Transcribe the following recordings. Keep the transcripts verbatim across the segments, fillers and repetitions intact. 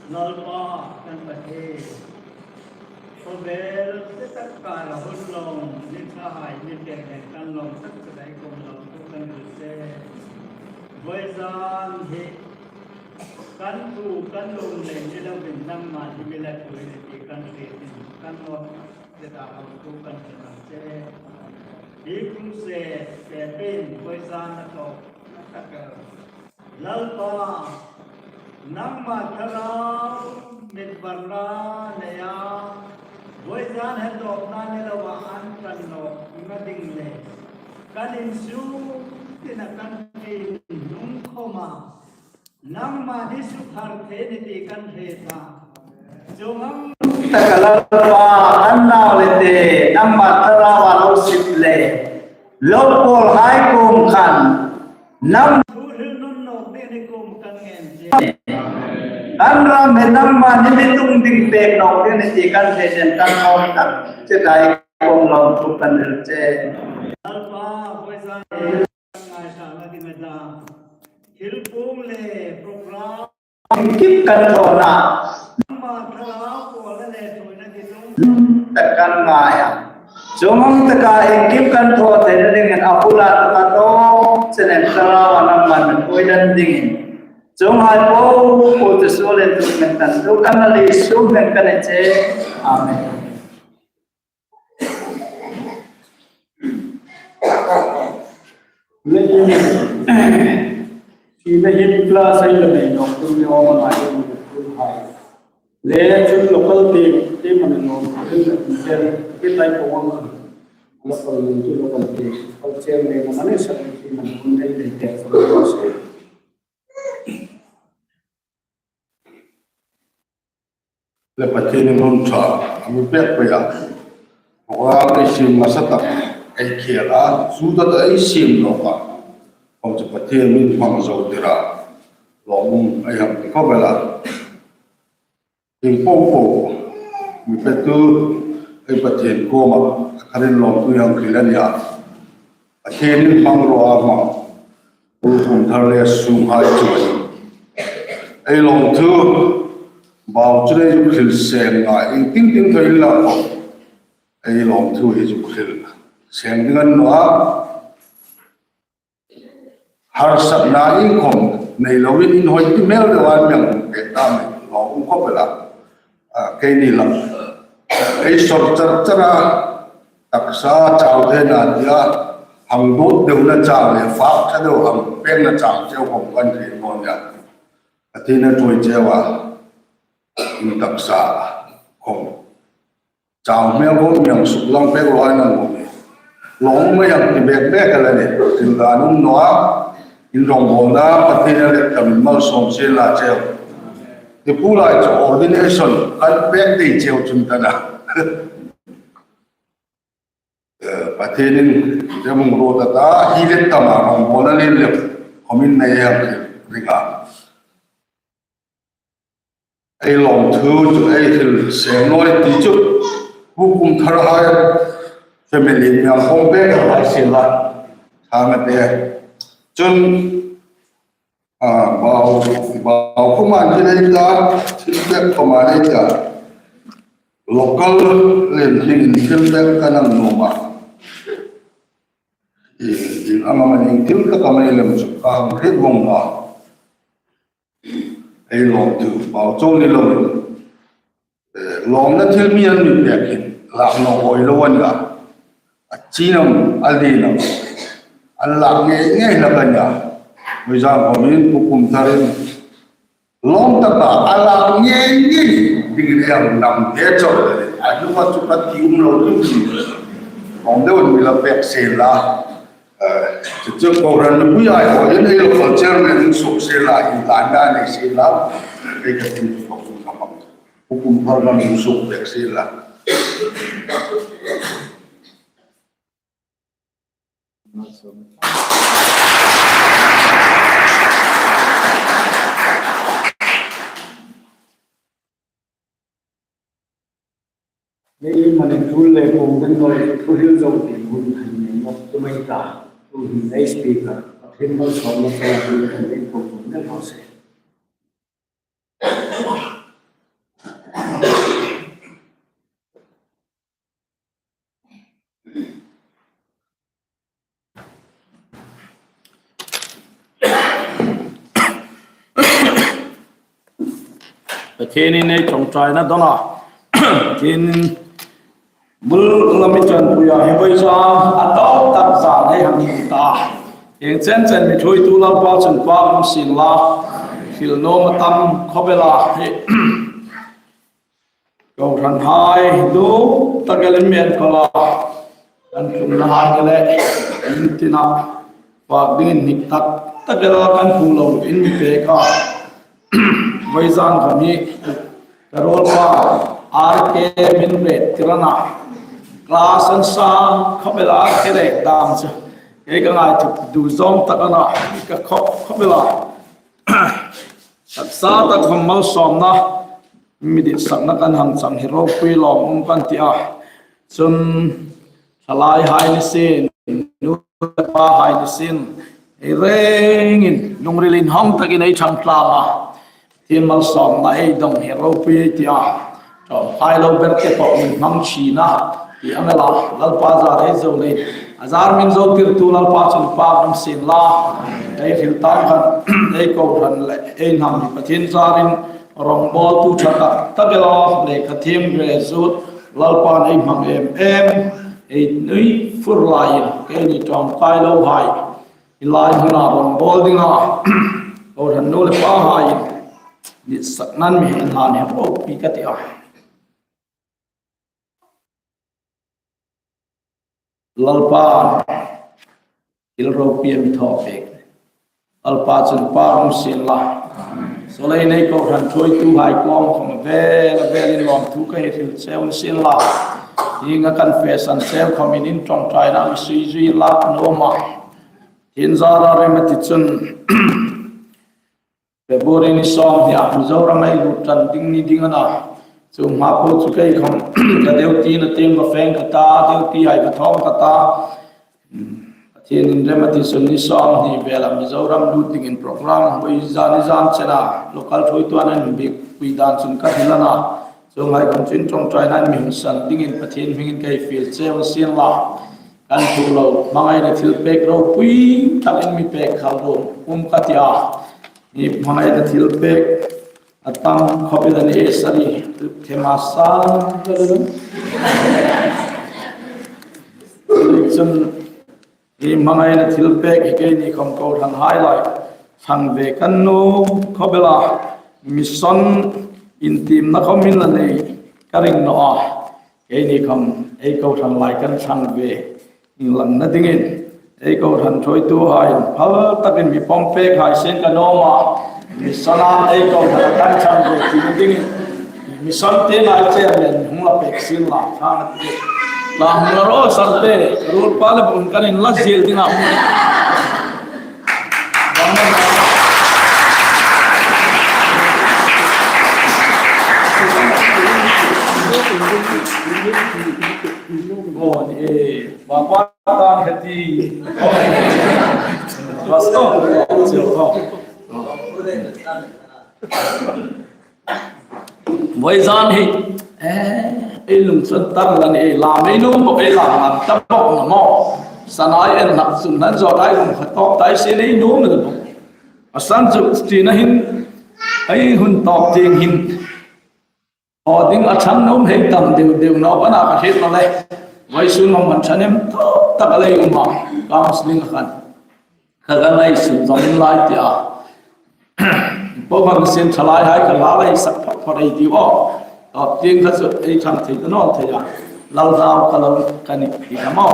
Lalpa kan Pathien, khawvel te tak kara hun lawm, ni ṭhahai ni pek nen kan lawm tak tak dai kuom lawmthu kan hril che. Vawizan hi kan thu kan lawm lei ni lovin nangma hi mi la ṭhuoi a nih ti kan hriet in kan lawm tak tak dai lawmthu kan hril che. Hi crusade te peiin vawizan a tawp tak tak Lalpa, nangma thlarau mitvarna neia, vawizan hetawpna ni loa an kan nawkna ding le kan insung tina kan hringnun khawma nangma ni sukhar thei ni ti kan hriet a. Chuong ang taka Lalpa, an naulete nangma thlaraua lo sip le lo pawlhai kuom khan nang thu hrilnun nawk dingin kuom kan ngen che. Kan ram hi nangma ni mi tung ding pek nawk dingin ti kan hriet chun kan lawm tak tak dai kuom lawmthu kan hril che. Lalpa, vawizan ngaisakna ding a ta. Thil pung le program iengkim kan thaw nawh. Nangma thlarau pawlna le ṭhuoina ti tum tak kan ngai a. Chuong ang taka iengkim kan thaw theina dingin a bula taka thaw chenen thlaraua nangman ṭhuoi dan dingin. Chuonghai po po chu suol inthumin kan tu kan a li sum men kan che. Amen. Leiin thina hin class ei la nei nawk tum ni awm a ngai tum ni tum hai. Le chun local team, team an nawm tum ni tum chen, ki tai ko wang kan. Local team, local team, local chairman, mani sa team an hun nei nei te. Le Pathienin hun ṭha a mi pek pei a. Program ei siem hmasa tak ei khel a, chu tak ei siem nawk a. Khawm chu Pathienin hmang zo tir a. Lawmum ei hang ti khawp el a. Ieng po po mi petu ei Pathien kuoma a kharin lawmthu ei hang hril a nih a. Pathienin hmang ro a hmang. Pu Thum Thar le sunghai chu ei lawmthu bau chu ei zuk hril seng ngai, ieng ting ting thaw inla khawm ei lawmthu hi zuk hril seng ding a ni naw a. Harsatna iengkhom nei loin inhawi ti hmel deu an mi hang pek ta, mi lawm um khawp el a. A, keini lam ei sawr char char a, taksa chau theina tia hang dawt deuna chau le fak ṭha deu hang pekna chau cheu khawm kan hriet naw nia. A tina ṭhuoi cheu a, in taksa khawm chau hmel khawm mi hang suklang pek lo a ni naw ni. Lawm mei hang ti bek bek el a nih. Thil dan um naw a, in rawngbawlna Pathienin a let tamin malsawm sien la cheu. Ti pu lai chu ordination kan pek dei cheu chun ta na. Eh, Pathienin te mung ro ta ta, hi let tama rawngbawlna lien le khawmin nei hang ring a. ei lawmthu chu ei hril seng naw ti chu, hukum thar hai, family mi a pawm pek hai si la, thang a te. Chun, a, bau, bau khawma ni lei ta, thil pek khawma lei ta. Local lem thil, thil pek ka nang nuom a. I, i, ama maning thil ka ka mai lem chu ka hang hriet vong a. Ei lawmthu, bau chau ni lo. Eh, lawmna thil mi an mi pek hin, lak naw awi lo a nih a. A chin am, a lien am. An lak ngei ngei hlak a nih a. Vawizan khawmin, hukum tharin. Lawm taka, a lak ngei ngei dingin ei hang nam ve chau. A hnunga chu ka ti um lo ding. Lawm deuin mi la pek sien la. Eh, chu chu kohran mipui ai, kohran ei local chairman in suk sien la, inlangna nei sien la, ei ka tin suk suk ka hmang. Hukum thar lam in suk pek sien la. Ei mani thul le kong den noi, thu hril zo ti hun khan ni nok tu mai ta. Tu hin ei speaker, Pathian malsawmna ka la hun khan ei kong den noi se. Pathienin ei ṭawngṭaina dawn a. Pathienin bul lam i ṭanpuia hi vawizan a tawp tak zan ei hang hmu ta. Hieng chen chen mi ṭhuoitu Lalpa chun pa um sien la. Hril nuom a tam khawp el a. Hi Kohranhai duk tak el in men kala, kan tlungna hai le, in tina, fak dingin hnik tak tak el kan hmu lo in mi pek a. Vawizan kha mi, ka ruolpa, R K min ret tir a na. Class an sang khawp el a, R K ret dam chu. Kei ka ngaithlak duh zawng tak a na, ka khawk khawp el a. Taksa tak khawm malsawmna, mi ditsakna kan hang chang hi ropui lawm um kan ti a. Chun, thalaihai ni sien, nu le pahai ni sien, ei rengin, lungril inhawng takin ei ṭhang tlang a. Pathien malsawmna ei dawng hi ropui ei ti a. Ṭawngṭai lo ber te pawh min hmang ṭhin a, ti ang el a, Lalpa zar ei zo leiin. A zar min zo tirtu Lalpa chun pa um sien la. Ei hril tang khan, ei kohran le, ei hnam hi Pathien zarin, rawngbawltu ṭha tak tak el a, lekha thiem graduate, Lalpan ei hmang em em, ei nui fur laiin, keini ṭawngṭai lo hai. Hi lai hmuna rawngbawlna dinga, kohran nu le pahai, ditsakna mi hei hlan hei ropui ka ti a. Lalpa, thil ropui a mi thaw pek. Lalpa chun pa um sien la. Saw lei nei kohran ṭhuoituhai kuom khawm vel velin lawmthu ka hei hril cheu sien la. Hienga kan fe san cheu khawmin in ṭawngṭaina mi sui zui lak nuom a. Hin zara rem a ti chun, February ni sawmhni a Mizoram ei lut ṭan ding ni ding a na. Chu hma po chu kei khawm ka duty-na tieng ka feng ka ta, duty-hai ka thawm ka ta. Pathienin rem a ti chun ni sawmhni vela Mizoram lut dingin program, vawizan ni zan chena local ṭhuoitu an inbiek pui dan chun ka hril a na. Chuonghai khawm chu in ṭawngṭaina mi hung san dingin Pathien hmingin ka hei fiel cheu sien la. Kan thu lo, hmangaina thilpek ropui takin mi pek khal ro um ka ti a. Hi hmangaina thilpek a tam khawp el a ni e, sari thema sa. Chun hi hmangaina thilpek hi keini khawm kohranhai lai ṭhang ve kan nuom khawp el a, mission intiemna khawm min la nei ka ring naw a. Keini khawm ei kohran lai kan ṭhang ve inlangna dingin ei kohran ṭhuoituhai phal takin mi pawm pek hai sien ka nuom a. Mission-a ei kohran kan ṭhang ve tina dingin mission te lai chairman hung la pek sien la, ṭhang a ti. La hung la ro, sir te, ruolpa le bun kan inla zil ding a hung. Aw, ni e, va pa ta heti. Pastor, vawizan hi, eh, ei lungchun tar la ni, ei lam ei nuom bawk, ei lam lam ta bawk naw maw. Sana ei en nak chun nan zawt ei lung khat tawk ta ei si, ei nuom el bawk. A san chu tina hin, ei hun tawk tieng hin. Aw, ding a ṭhang nuom hei tam deu deu naw, bana ka hriet naw le. Vawisun hmang man ṭhahnem tawp tak a lei um a, counselling a khan. Ka ga nei sun zawm in lai tia. Bo hmang sin ṭhalaihai ka la lei sak phawt phawt ei tiu aw. Aw, tieng kha chu ei ṭhang thei ta naw thei a. Lal nau ka lo ka ni ti ka maw.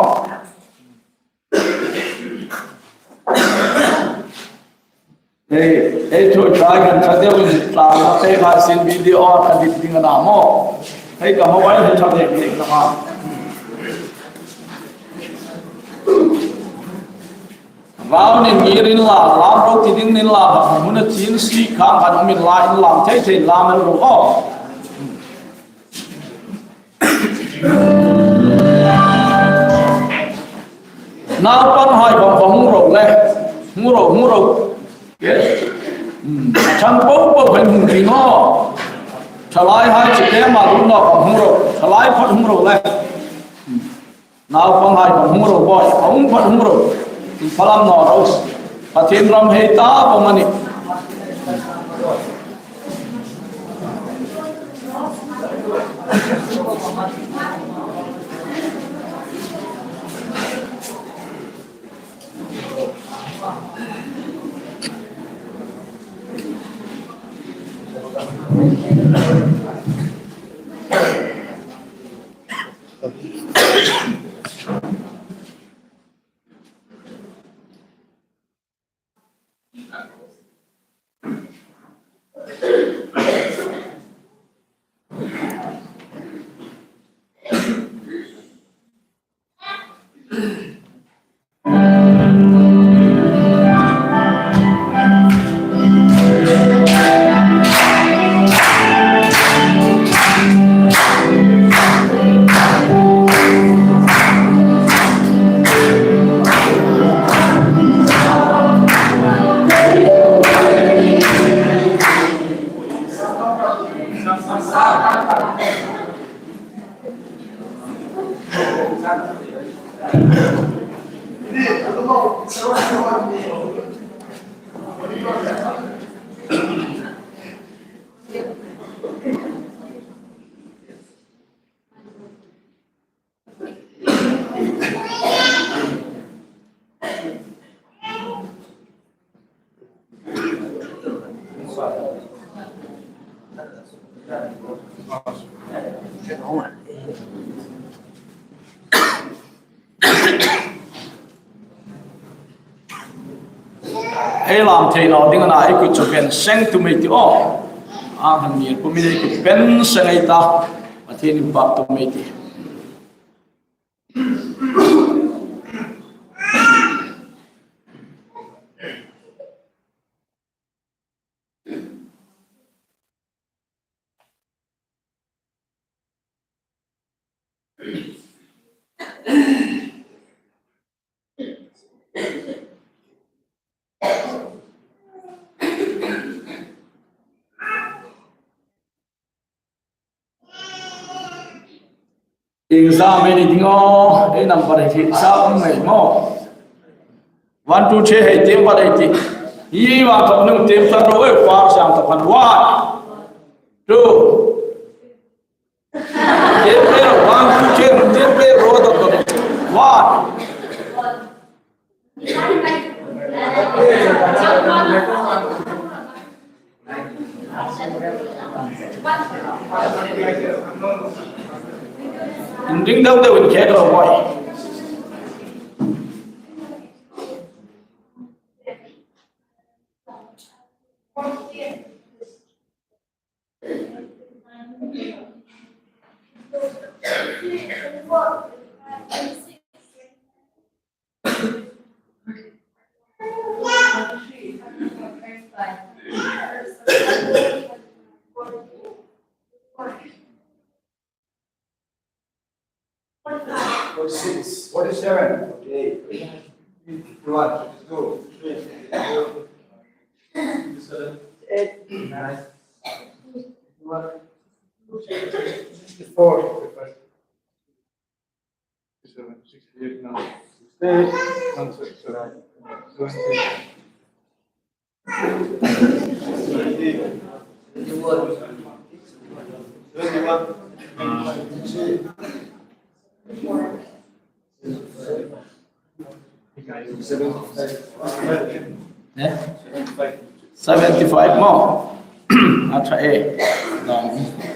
Ei, ei thu trai kan ṭha deu in tla la te ka sin video a ka dit ding a na maw. Hei ka mobile hi ṭha deu deu na ma. Rau ni ngir inla, lam ro ti ding inla, hmun a chin si khang kan um inla, in lam thei thei lam el ro aw. Naupanghai khawm khawm hung ro le, hung ro, hung ro. Yes. Hmm. Ṭhang po po khan hung ring aw. Ṭhalaihai chu keima lungna khawm hung ro. Ṭhalai phawt hung ro le. Hmm. Naupanghai khawm hung ro boi, a um phawt hung ro. Inphalam naw ro. Pathien ram hei ta bawk a nih. Ei lam thei naw ding a na, ei kut chu ben seng tum ei ti aw. A han ngir pumin ei kut ben seng ei ta. Pathien inpak tum ei ti. Exam ei ni ding aw, ei number hi sa um ngei maw. One, two, three hei tiem pat ei ti. Hi wa thawk nung tiem san ro e, far siam ta pan. One, two. Tiem pe ro, one, two, three, tiem pe ro ta ta. One. Ding dau dau in ke ro boi. Forty-six. Forty-seven. Forty-eight. Fifty-one. Fifty-two. Fifty-three. Fifty-four. Fifty-seven. Eight. Nine. Fifty-one. Sixty-four. Sixty-seven, sixty-eight, no. Sixty-eight, no, sixty-seven, seventy. Seventy-one. Seventy-one. Seventy-five. Eh? Seventy-five. Seventy-five more. Acha, eh. No. Seventy-five.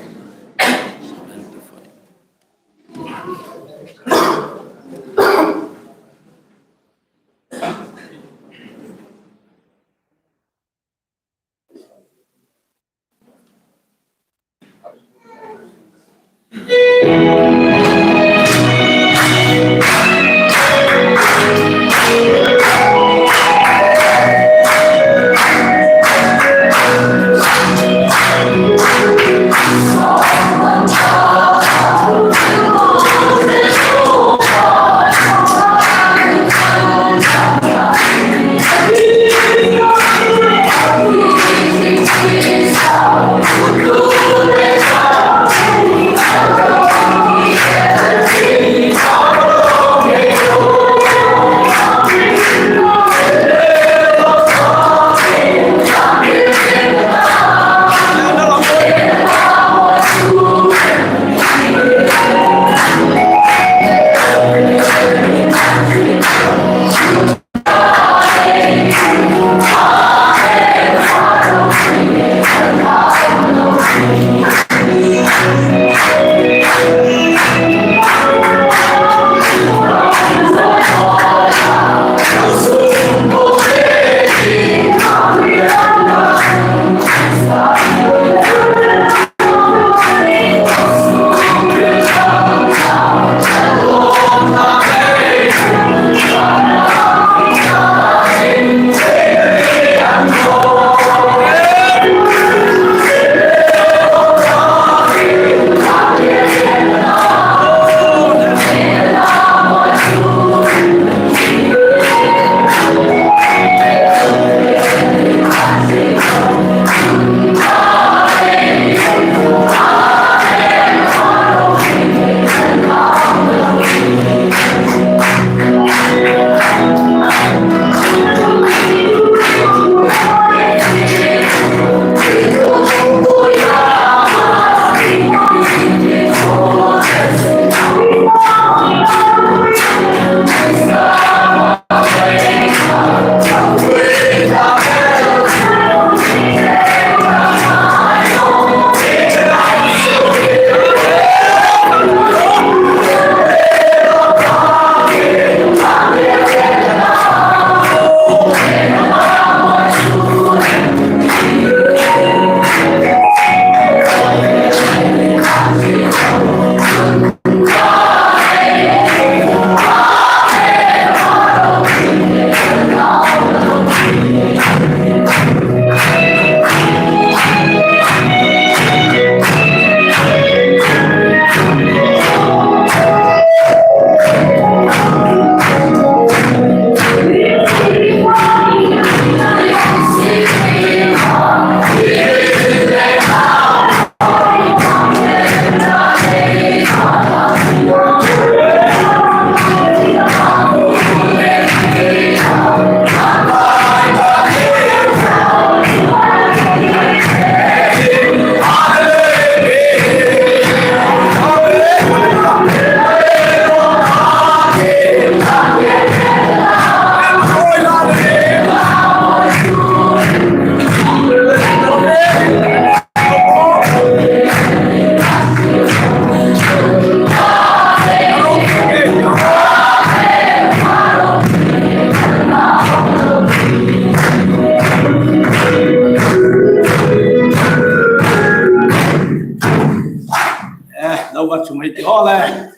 Eh, lo va chu mai ti aw le.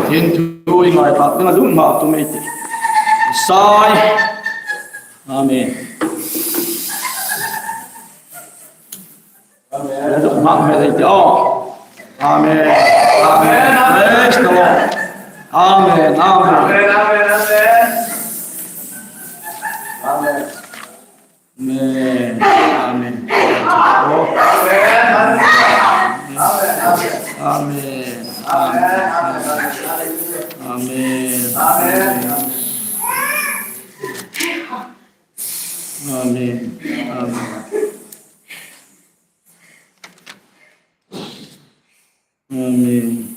Tin, thu i ngai tak ding a lungna tum ei tih. Sai. Amen. Amen. Amen. Amen. Amen. Praise the Lord. Amen. Amen. Amen. Amen. Amen. Amen. Amen. Amen. Amen. Amen. Amen. Amen. Amen.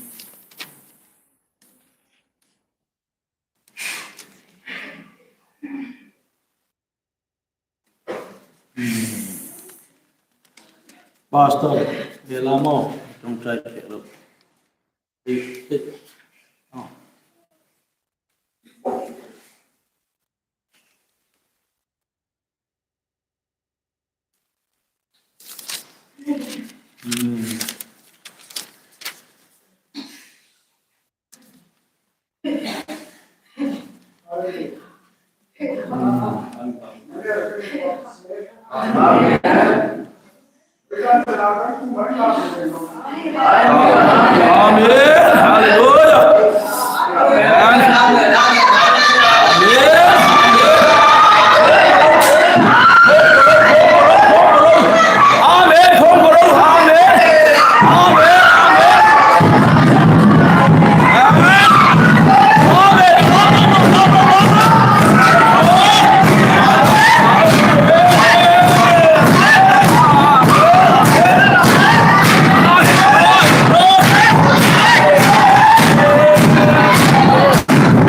Pastor, elamo, don't try to get up. Amen. Hallelujah. Amen. Amen.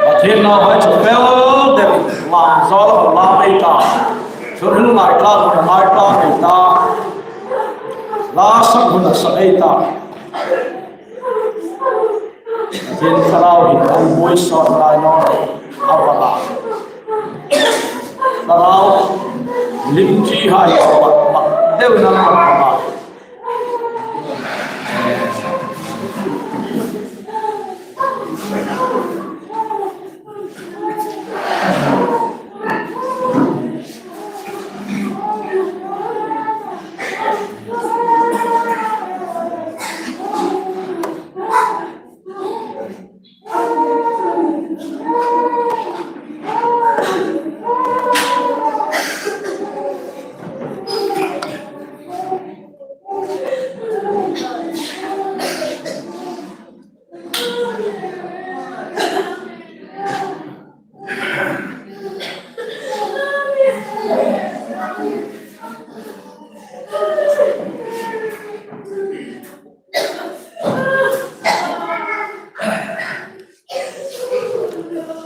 Pathien nauhai chu fel deu, lam zawl ho lam ei ta. Chu hril ngai tlang, ngai tlang ei ta. La sak hun a sak ei ta. Pathien Thlarau hin a buoi sawt lai naw a va la. Thlarau lim chi hai a va, va deu nan a va la.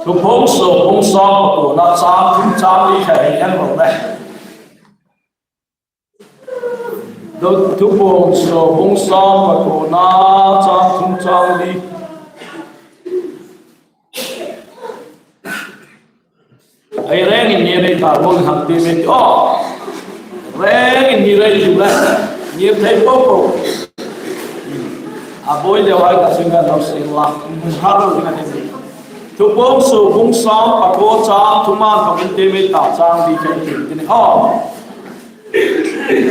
Thupuong suok bung sawm pakuona chang thum chang li kha hei en ro le. Thupuong suok bung sawm pakuona chang thum chang li. Ei rengin ngir ei ta, bung hang ti mi. Aw, rengin ngir ei ti le, ngir thei po po. A buoi deu hai ka sing ka lo sing la. Har lo na ni. Thupuong suok bung sawm pakuo chang thum an ka min ti mi ta, chang li kha ti ni. Aw.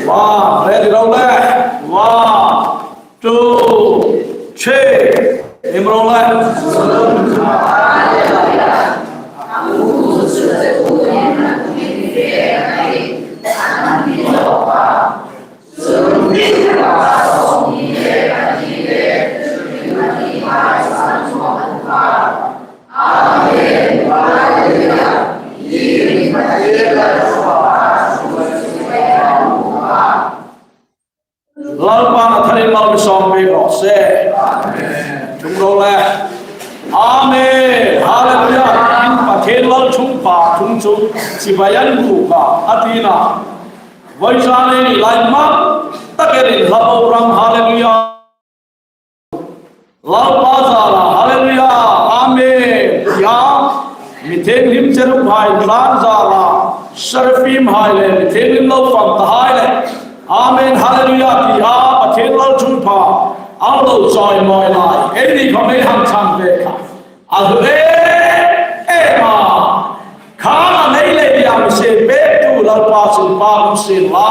One, ready, ro le. One, two, three. Im ro le. Lalpan a tharin mal mi sawm pek raw se. Ṭhung ro le. Amen. Hallelujah. In Pathien Lal ṭhungpha ṭhung chu chibai an buk a, a ti a. Vawisun ei ni lai hma takin hla bo ram, hallelujah. Lalpa zara, hallelujah, amen. Tia, mi thienghlim cherubhai tlan zara, seraphimhai le, mi thienghlim lo fam tahai le, amen, hallelujah, tia, Pathien Lal ṭhungpha, a lo chawimawi lai, ei ni khawm ei hang chang ve kha. A hlu em em a. Khang a nei le biang se pektu Lalpa chu pa um sin la.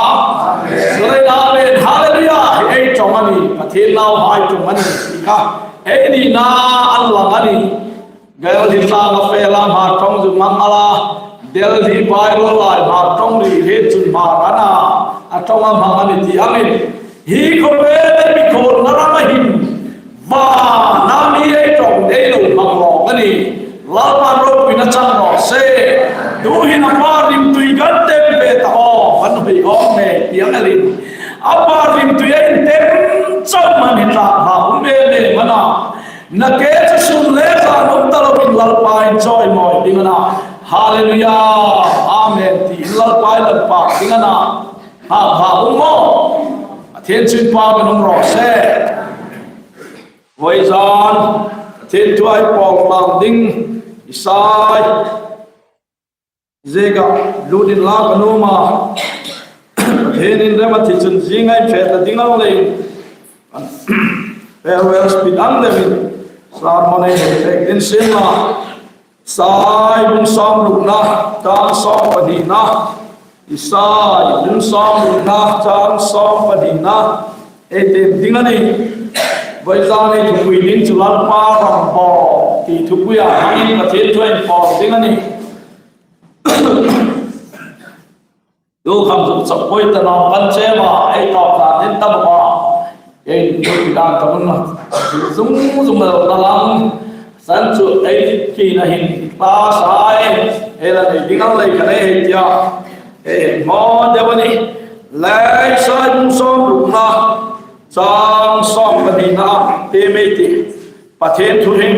Amen. Hallelujah. Hi ei ṭawng a nih. Pathien nauhai ṭawng a nih. Kha. Ei nina an lang a nih. Delhi tlanga fe la Hmar ṭawng zu mang a la. Delhi Bible lai Hmar ṭawng ri hi chun Hmar a na. A ṭawng a hmang a nih ti angin. Hi khawvel ei mi khuolna rama hin. Vana mi ei ṭawng ei lo hmang lawk a nih. Lalpan ropuina chang raw se. Tuhin a pa rimtui kan tem ve ta aw, kan hui awm nge ti ang a lin. A pa rimtui a intem chau man hi tlak hla um em em a na. Na ke chu sun le zan um ta lovin Lalpa inchawimawi ding a na. Hallelujah. Amen. Tiin Lalpa inpâk ding a na. Ha, ha, um maw. A thienghlim pa min um raw se. Vawisun, Pathien thu ei pawm tlang ding, Isai. Zega, lutin la ka nuom a. Pathienin rem a ti chun zing ei fe ta ding ang leiin. Farewell speech ang leiin. Sermon ei hei pek ding sin la. Isai bung sawmrukna, chang sawm pahnina. Isai bung sawmrukna, chang sawm pahnina. ei tiem ding a nih. Vawisun ni thupui ding chu Lalpa ram bawl ti thupuia hmangin Pathien thu inpawl ding a nih. Tu kham zuk chak poi ta naw kan che ma, ei tawk ta nen ta ma. Ei tu dan ta mun na. Zung zung na ta lang. San chu ei ki na hin ta sai. Ei la nei ding ang lei ka nei hei tia. Ei mo de wa ni. Laisai bung sawm ruk na. Chang sawm pahni na. Te mei ti. Pathien thu hin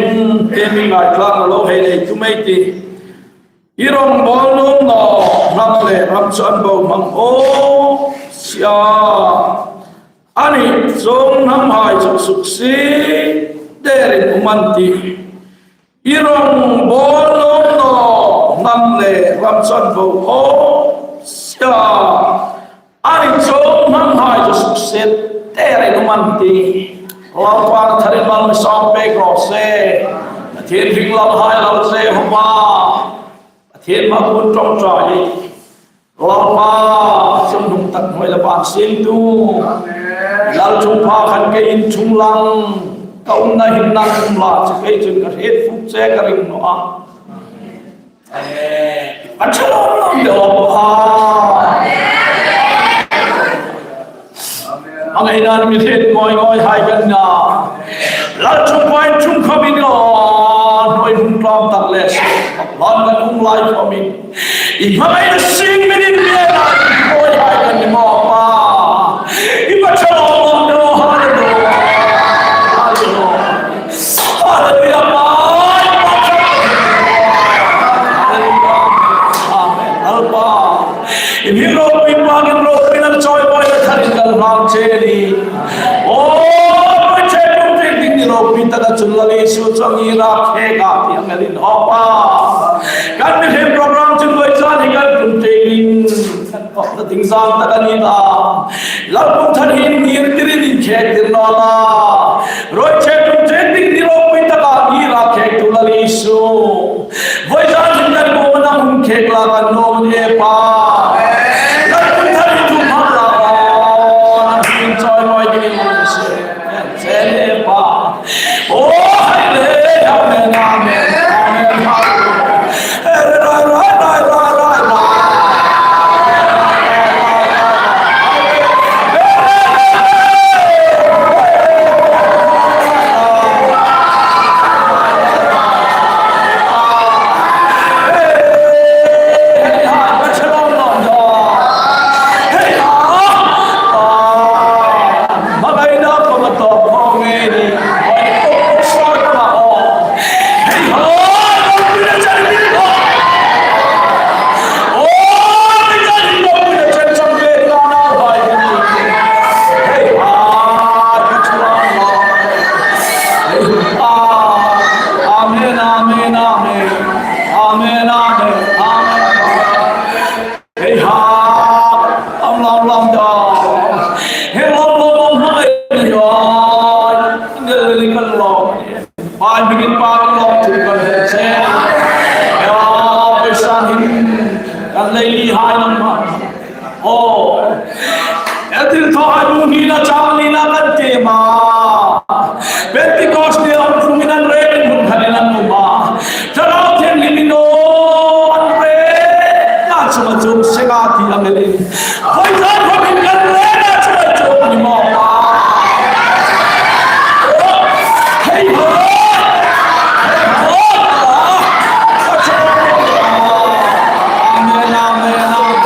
te mi ngai tlak na lo hei nei tu mei ti. I rawngbawl nuom naw hnam le ram chu an bo hmang aw sia. Ani chuong hnamhai chu suksiet derin um an tih. I rawngbawl nuom naw hnam le ram chu an bo aw sia. Ani chuong hnamhai chu suksiet derin um an tih. Lalpa tharin mal mi sawm pek raw se. Pathien hring lalhai lal se hawm a. Pathien ma kun ṭawngṭai. Lalpa, chungnung tak hnuoi le ban siemtu. Amen. Lalṭhungpha khan kei in ṭhung lang, ka umna hin nang um la, chu kei chun ka hriet fuk che ka ring naw a. Amen. An ṭha lawm lawm de Lalpa. A ngaina mi hriet ngawi ngawi hai kan na. Lalṭhungpha in ṭhung khawmin aw, hnuoi hung tlawm tak le, hlan kan hung lai khawmin. I hmangaina sing mi ding mi a, hnuoi hai kan ni maw Pa. I pa ṭha lawm lawm de, hallelujah. Hallelujah. Hallelujah, Pa. Hallelujah. Amen. Lalpa. Inhnik ropui pa, inhnik ropui nan chawimawi le tharin kan hmang che ni. Aw, ruoi che tum che ding ni ropui taka chun Lal Isu chang i ra khe ka ti ang elin aw Pa. Kan mi hlim program chun vawisun hi kan tum che ding. Kan pawm ta ding zan taka ni ta. Lal kum tharin ni tir in khe tir naw la. Ruoi che tum che ding ni ropui taka i ra khe tu Lal Isu. Vawisun hin kan kuomah nang hung khek la kan nuom e Pa. Kan hung thar in thum hak la. Nang hung chawimawi dingin hung se. Se e Pa. Oh, hallelujah. Amen, amen, amen. Hallelujah. Amen, amen, amen. Amen, amen, amen. Hei ha, am lam lam da. Hei lam lam lam hai ya. Nel ni kan lo. Pai bikin pa kan lo tu kan se. Ya, paisan hin kan lei li hai lam ma. Oh. Etil tho ai bu ni na chang ni na kan te ma. Pentecost ni lam fu ni nan re ni mun hai nan ma. Thlarau Thienghlim in aw an rena chunga chuong seng a ti ang elin. Vawisun khawmin kan rena chunga chuong ni maw Pa. Hei ho. Hei ho. Amen, amen, amen.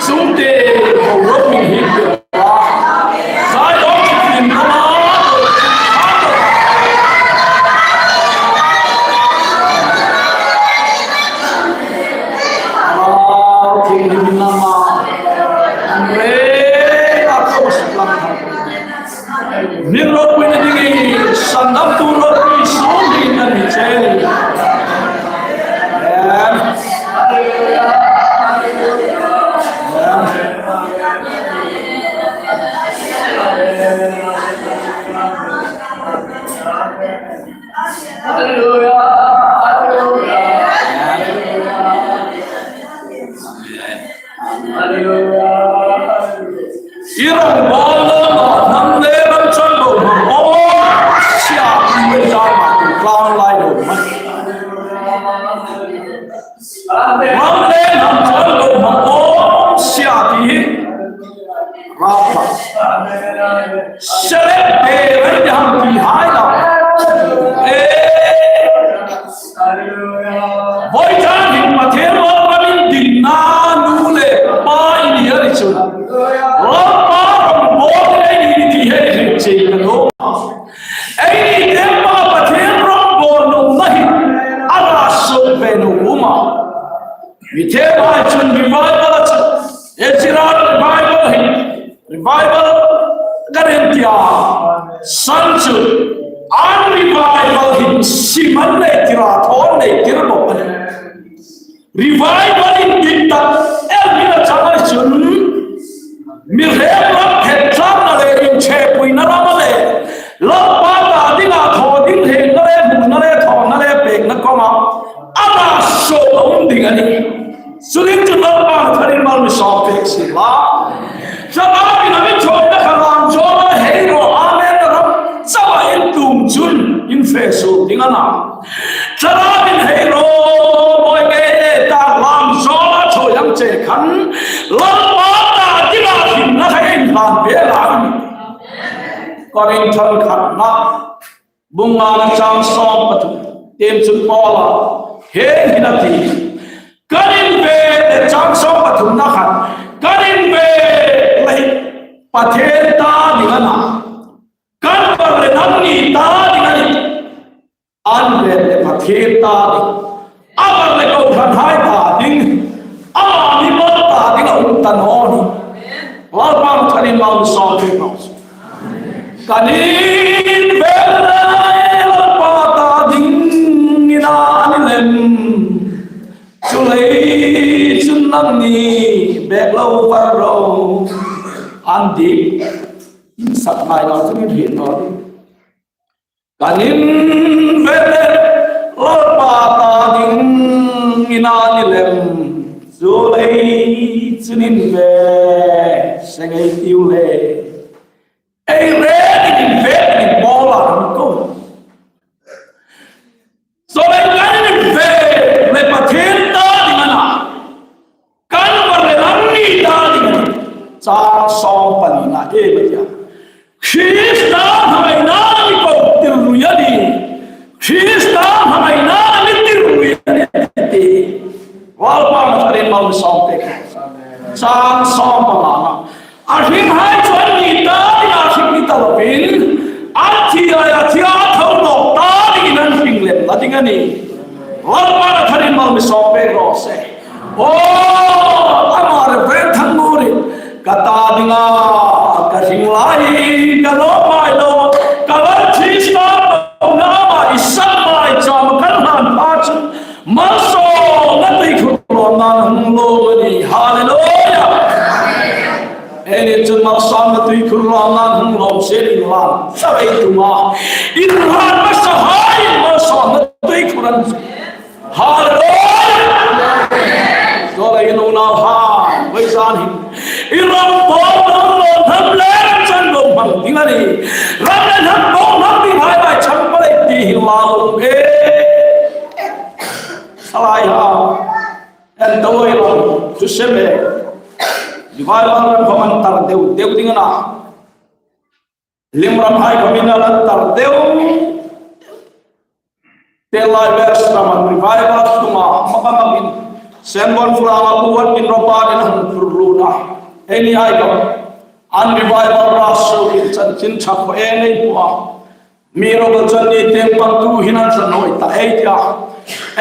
Sum te, bo ro mi hi. Zion thim nama. Thim nama. An re, a ko slam. Hming ropuina dingin, sandamtu ropui sum hi a ni che. Amen. Hallelujah. Hallelujah. Hallelujah. I rongbawlna hnam le ram chang lo hmang aw, sia, i wen zan ma tu tlang lai lo ma. Hnam le hnam chang lo hmang aw, sia ti hi. Rapa. Selek te rai hang ti hai la. Eh. Voi chang hin Pathien lalpa'n dinna nu le pa i ni a ni chun, Lalpa rongbawlna i ni ti hi hriet chie ka nuom. Eini te pa Pathien rongbawlna um na hi a ra suk ve nuom a. Mi thienghai chun revival a chun, Ezra revival hi, revival kan en tia, san chu, an revival hi siman nei tira, thawn nei tir bawk a nih. Revival in dik tak el mi la chang a chun, mi rem ram phet tlang na le, inchepuina ram a le, Lalpa ta dinga thaw ding, hengna le, hmuna le, thawna le, pekna kawnga a ra suk a um ding a nih. Chuleiin chu Lalpa tharin mal mi sawm pek sien la. Thlarau in a mi thawina kha lam zawla hei ro, amen ram chauha in tum chun in fe suok ding a na. Thlarau in hei ro, mawi ngei e ta lam zawla thaw yang che khan, Lalpa ta dinga hringna kha inhlan ve la. Korinth khatna bung ngana chang sawm pathum, tiem chun Paula hieng hin a ti. Kan inve le chang sawm pathumna khan, kan inve le Pathien ta ding a na. Kan var le nangni ta ding a nih. An ve le Pathien ta ding. A var le kohranhai ta ding. Ama mi mal ta ding a um ta naw ni. Lalpa tharin mal sawm pek naw. Kan inve le Lalpa ta dingin a ni lem. Chuleiin chun nangni bek lo var ro. An dik. Sak ngai lo chu min hriet naw. Kan inve le Lalpa ta dingin a ni lem. Chuleiin chun inve seng ei tiu le. Ei rengin inve ni Paula an ko. Chuleiin kan inve le Pathien ta ding a na. Kan var le nangni ta ding a nih. Chang sawm panina e ma tia. Krista hmangaina mi ko tirlui a nih. Krista hmangaina mi tirlui a nih ti. Lalpa tharin mal sawm pek. Chang sawm pangana. A hringhai chu anni ta dinga hring ni ta lovin, an thi laia thia tho nawk ta dingin an hring lem la ding a nih. Lalpa tharin mal mi sawm pek raw se. Aw, ama Reverend Thangnurin, ka ta dinga ka hring lai, ka lawm ngai lo, ka Lal Krista pauna ama i san lai cham kan hlan pha chun, malsawmna tuikhur lawmna'n hung lawm a nih. Hallelujah. Eini chun malsawmna tuikhur lawmna'n hung lawm. se inhlan sa ei tum a. Inhlan hmasa hai, malsawmna tui khur an. Hallelujah. Chuleiin unaohai, vawisun hin i ram bo hnam lo, hnam le ram chang lo hmang ding a nih. Ram le hnam bo hmang dinghai lai chang pal ei ti hi lawm e. Salai ha. En tawoi ram, chu se me. Revival ram khom an tar deu deu ding a na. Lim ram hai khom an tar deu. Te lai ber ram an revival sunga maka makin. Sen bon fula ma kuwan in ropa den hang furluna. Eini hai khom an revival ra so in chanchin chak ko e nei pua. Mi ro ba chan ni teng pang tu hin an sa noi ta ei tia.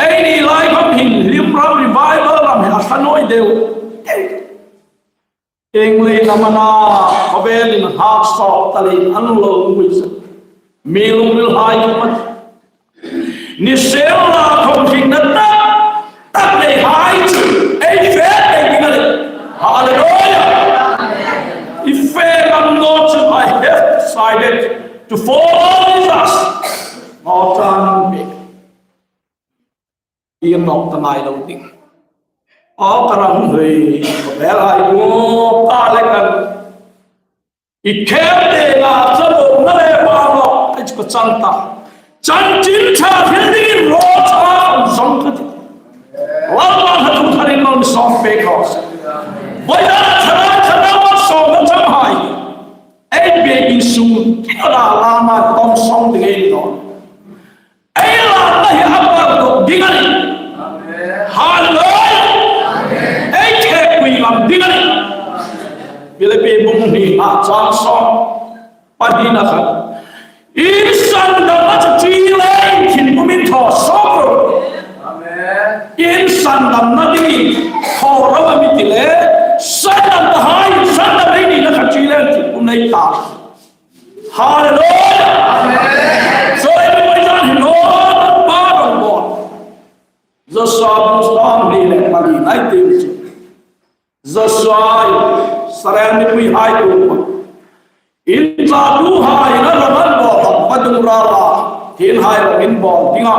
Eini lai khom hin lim ram revival ram hin a sa noi deu. Eng le na mana, khawvelin hak sawk ta leiin an lo ngui sa. Mi lungril hai khom an. Ni sela khom hringna tak tak nei hai chu ei fe ei ding a nih. Hallelujah. I fe ngam naw chu I have decided to follow Jesus. Ngaw tan bik. I nawk ta ngai lo ding. Aw ka ram hlui, ka bel hai u, ka le kan. I kher te nga sa lo na le ba lo, ei chu ka chang ta. Chanchin ṭha hril dingin ro cha kan zong ka ti. Lalpa ka tum tharin mal mi sawm pek raw se. Vawisun a thara thara mal sawm na chang hai. Ei biekin sung, ki la la ma tawm sawm ding ei ni naw. Ei lamna hi a par dawk ding a nih. Hallelujah. Ei khekpui ngam ding a nih. Philippi bung hni a chang sawm pahnina khan. In sandamna chu ṭi le inthieng pumin thaw sawk ro. In sandamna dingin thaw ro a mi ti le. Sandam ta hai, sandam ei nina kha ṭi le inthieng pum nei ta. Hallelujah. Amen. So everybody down here, Lord, power of God. Joshua bung sawmhni le pali nai tin. Joshua, Israel mipui hai tu. In tlawmtu hai na ram an bawl, vadung rala, thien hai ram in bawl ding a.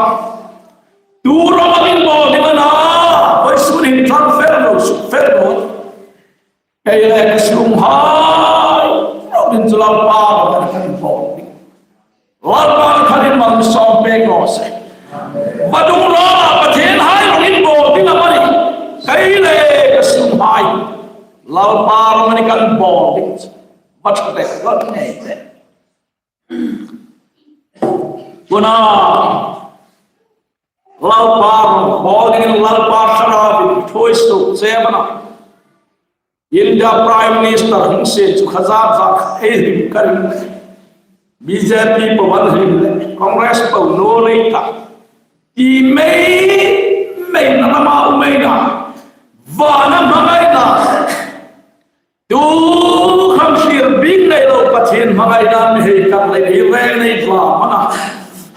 Tu ram in bawl ding a na, vawisun hin tlang fel lo, suk fel lo. Kei le ka sunghai, ro din chu Lalpa ram kan bawl ding. Lalpa ram kan mal mi sawm pek raw se. Vadung rala Pathien hai ram in bawl ding a mani. Kei le ka sunghai, Lalpa ram kan bawl ding. Vat ka bek vat nei te. Tuna Lalpa ram bawl dingin Lalpa Thlarau in thuoi suk che a na. India Prime Minister hung sie chu kha zat zat ei hrim ka ring. B J P po van hrim le, Congress po no rei ta. Ti mei mei na lama um ei na. Vana hmangaina. Tu kham hlir bik nei lo Pathien hmangaina mi hei kan lei hi reng nei tla mana.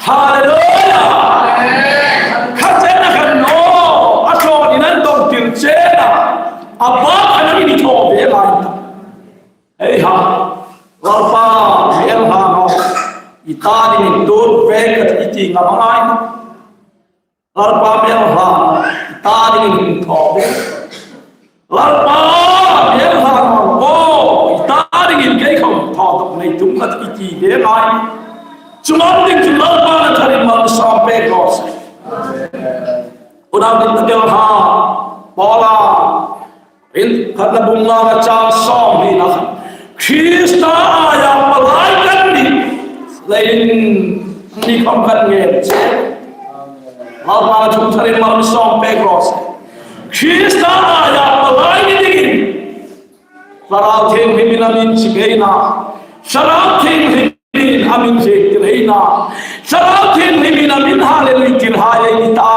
Hallelujah. Kha chen a khan no. A thaw ni nan dong tir chen a. A ba khan a mi ni thaw ve lai. Ei ha. Lalpa, mi el ha no. I ta dingin tu ve ka i ti ngam a ngai. Lalpa, mi el ha no. I ta dingin thaw ve. Lalpa, mi el ha no. O, i ta dingin kei khom thaw dawk nei tum ka i ti ve ngai. Chu ngam ding chu Lalpa na tharin mal sawm pek raw se. Unau din ta kel ha. Paula. Rinumna bung nga chang sawmhni na. Krista aia palai kan nih leiin ni khom kan ngen che. Lalpa na tum tharin mal mi sawm pek raw se. Krista aia palai ni dingin. Thlarau Thienghlimin a min chik ei na. Thlarau Thienghlim in a min ziek tir ei na. Thlarau Thienghlimin a min haleluia tir hai ei ni ta.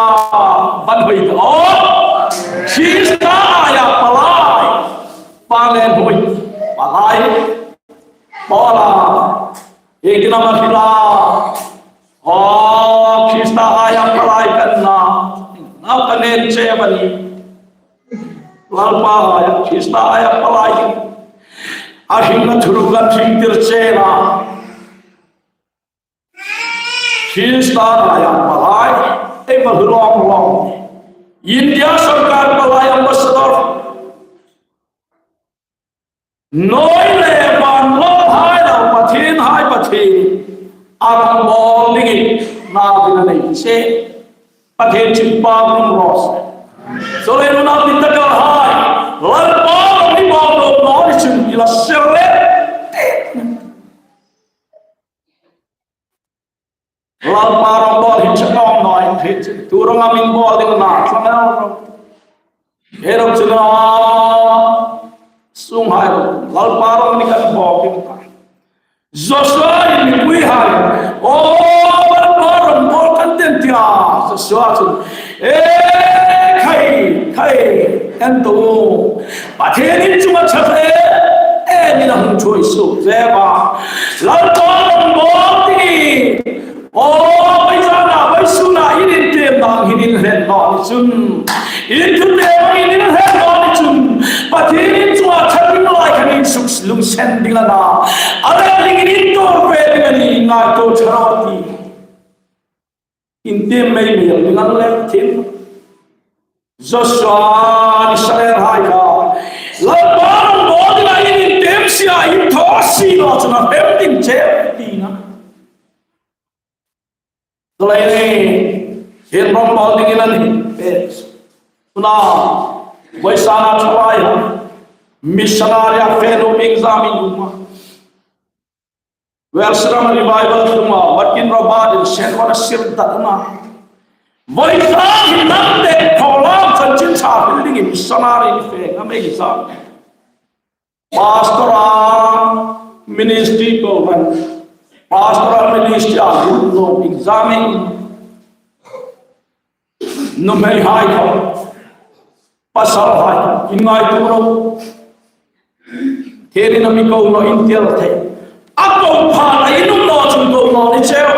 Van hoi ta aw. Krista aia palai. Palai hoi. Palai. Paula. Ei ki na ma hila. Aw, Krista aia palai kan na. Na ka nen che ba ni. Lalpa aia, Krista aia palai. A hring Thuruk kan hringtir che a. Krista hnaia palai, ei va hlu lawm lawm. India sawrkar palai ambassador. Hnuoi le van lawmhai lo Pathien hai Pathien. A ram bawl dingin hna ding a nei che. Pathien chu pa rum ros. Chuleiin unau ding tak hai. Lalpa ram ni bawl lo naw ni chun i la ser le. Lalpa ram bawl hi chakawm naw in hriet chun tu ram a min bawl ding na tlang el ro. He ro chun a sunghai ro. Lalpa ram ni kan bawl ding ta. Joshua in mipui hai. O, Lalpa ram bawl kan tih a tia. Joshua chun. E, khai, khai. En tu. Pathienin chunga chak e, e, ni na hung thuoi suk ve ba. Lalpa ram bawl ti. O, bai zana, bai suna, in intiem dang hin inhlen naw ni chun. In thute in inhlen naw ni chun. Pathienin chunga chak ding lai khan in suk lungsen ding a na. A rak dingin in tuor ve ding a nih, ngaituo ṭha rawh a ti. Intiem mei mei ding an leh thim. Joshua ni Israel hai kha. Lalpa ram bawl ding a in intiem si a in thaw si lo chun a fem ding che ti na. Tulai ni hin ram bawl ding in an hin pe. Tuna. Vawisuna thalai ha. Missionary a fe lo ming za mi uma. Welshram Revival hluma, Watkin Roberts in sen wana sir datna. Vawisuna hin nam te program chanchin ṭha building in missionary fe ngam ei za. Pastor a ministry ko man. Pastor a ministry a lut lo exam in. Nuhmei hai kha. Pasal hai kha. In ngaituo ro. Thienin a mi ko naw in ti el thei. A ko pha a in um naw chun ko naw ni cheu.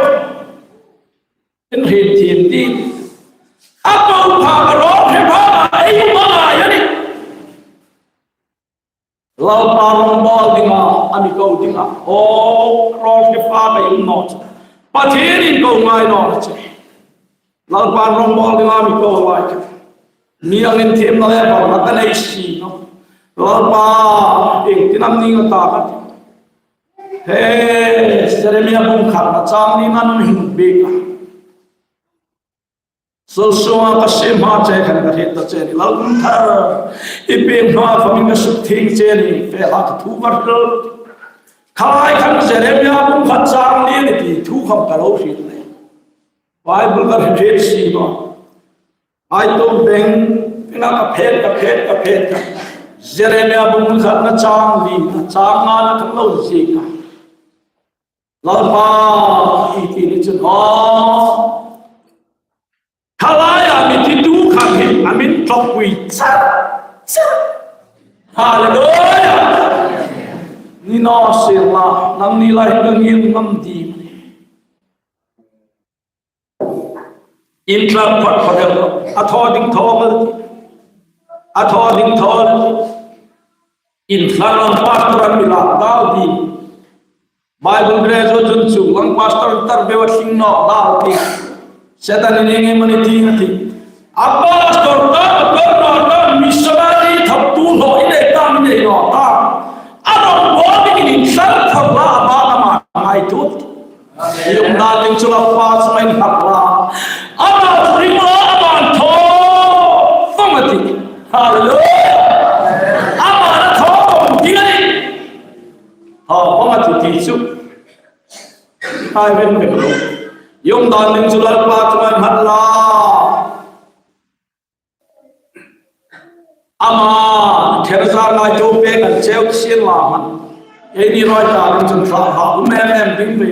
In hriet thiem ti. A ko pha a ro hre pha a ei um a ngai a nih. Lalpa ram bawl dinga, a mi ko dinga. O, ro hre pha a ei um naw chun. Pathienin ko ngai naw che. Lalpa ram bawl dinga mi ko lai kha. Mi ang inthiemna le bawlna ka nei si naw. Lalpa, ieng tin am ni nga ta ka ti. He, Jeremia bung khatna chang nina nun hin biek a. Sal sunga ka siem hma che khan ka hriet ta che ni. Lalpa thar, i pieng hma khawmin ka suk thieng che ni. Fe la ka thu ka hril. Khalai khan Jeremia bung khat chang li ni ti thu khawm ka lo hriet le. Bible ka hriet si naw. Ai to beng, beng a ka phet, ka phet, ka phet, ka. Jeremia bung khatna chang li, na chang nga na ka lo ziek a. Lalpa, i ti ni chun, aw. Khalai a mi titu khan hi, a min tlawmpui char, char. Hallelujah. Ni naw sien la, nangni lai ka ngil ngam ding. Intlak phawt phawt el, a thaw ding thaw el, a thaw ding thaw el. Intlak lang pastor an mi lak dal ding. Bible graduate chun chu lang pastor tar beu a tling naw dal ding. Setan in eng emaw ni ti a ti. A pastor ta, a pastor ta, missionary thawktu hlaw i nei ta, mi nei naw ta. A ram bawl dingin intlak phawt la, a ba ama ngaituo. I um dan ding chu Lalpa chunga innghat la. Ama ring la, ama thaw vawng a tih. Hallelujah. Ama thaw vawng ding a nih. Thaw vawng a tih ti chu. Ai ven ven lo. I um dan ding chu Lalpa chunga innghat la. Ama, Theresa ngaituo pek an cheu sien la man. Ei ni roi ta ding chun thla ha um em em ding ve.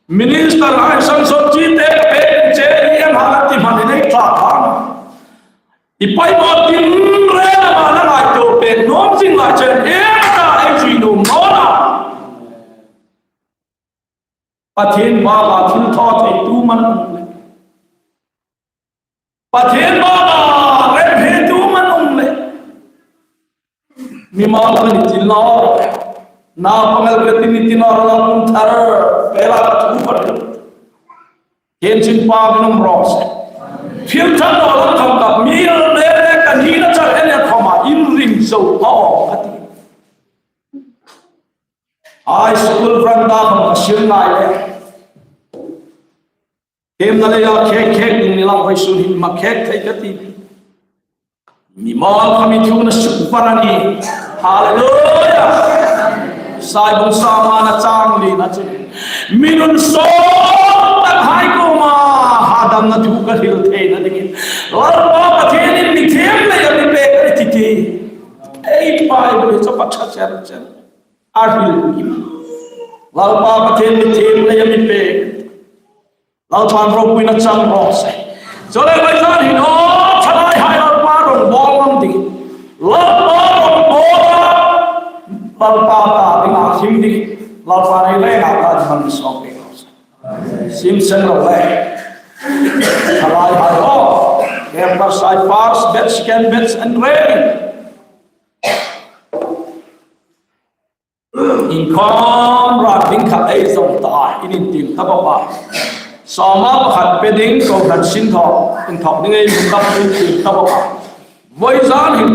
Minister hai san sot chi te pek che ni em ha ti man nei thla ha. I pai mo tin re la ma la ngaituo pek nuom zing la chen em ta ei zui nuom naw na. Pathien baka thil thaw theitu man um le. Pathien baka remhriettu man um le. Mimal ka ni ti naw. Na pangal ka tin tin na la kum thar pela ka thu ka rin. Ken chin pa min um ros. Thil thang lo lam kham ka mi le le ka ni na char en ya khoma in ring so a o ka ti. High school veranda kham ka sil ngai le. Kem na le ya khek khek ding ni lang hoi sun hin ma khek thei ka ti. Mi mal kha mi thu na suk para ni. Hallelujah. Sai bung sama na chang ni na chi. Mi nun so tak hai ko ma ha dam na thu ka hil thei na dingin. Lalpa Pathienin mi thiem le ya mi pek ka ti ti. Ei pai bul cho pa cha cher cher. A hil. Lalpa Pathien mi thiem le ya mi pek. Lalpan ropuina chang ro se. Chole bai zan hin o, thalai hai Lalpa rong bol lam ding. Lalpa rong bol a, Lalpa ta ding a him ding. Lalpa nei le na ta ding man so pe ro se. Sim sen ro le. Thalai hai o. Em par sai first batch, second batch and ready. Inkhawm rat ding khat ei zong ta, in intim ta bawk a. Sawma pakhat pe ding, ko hran sin thaw, inthawk ding ei lungdam in tim ta bawk a. Voi zan hin,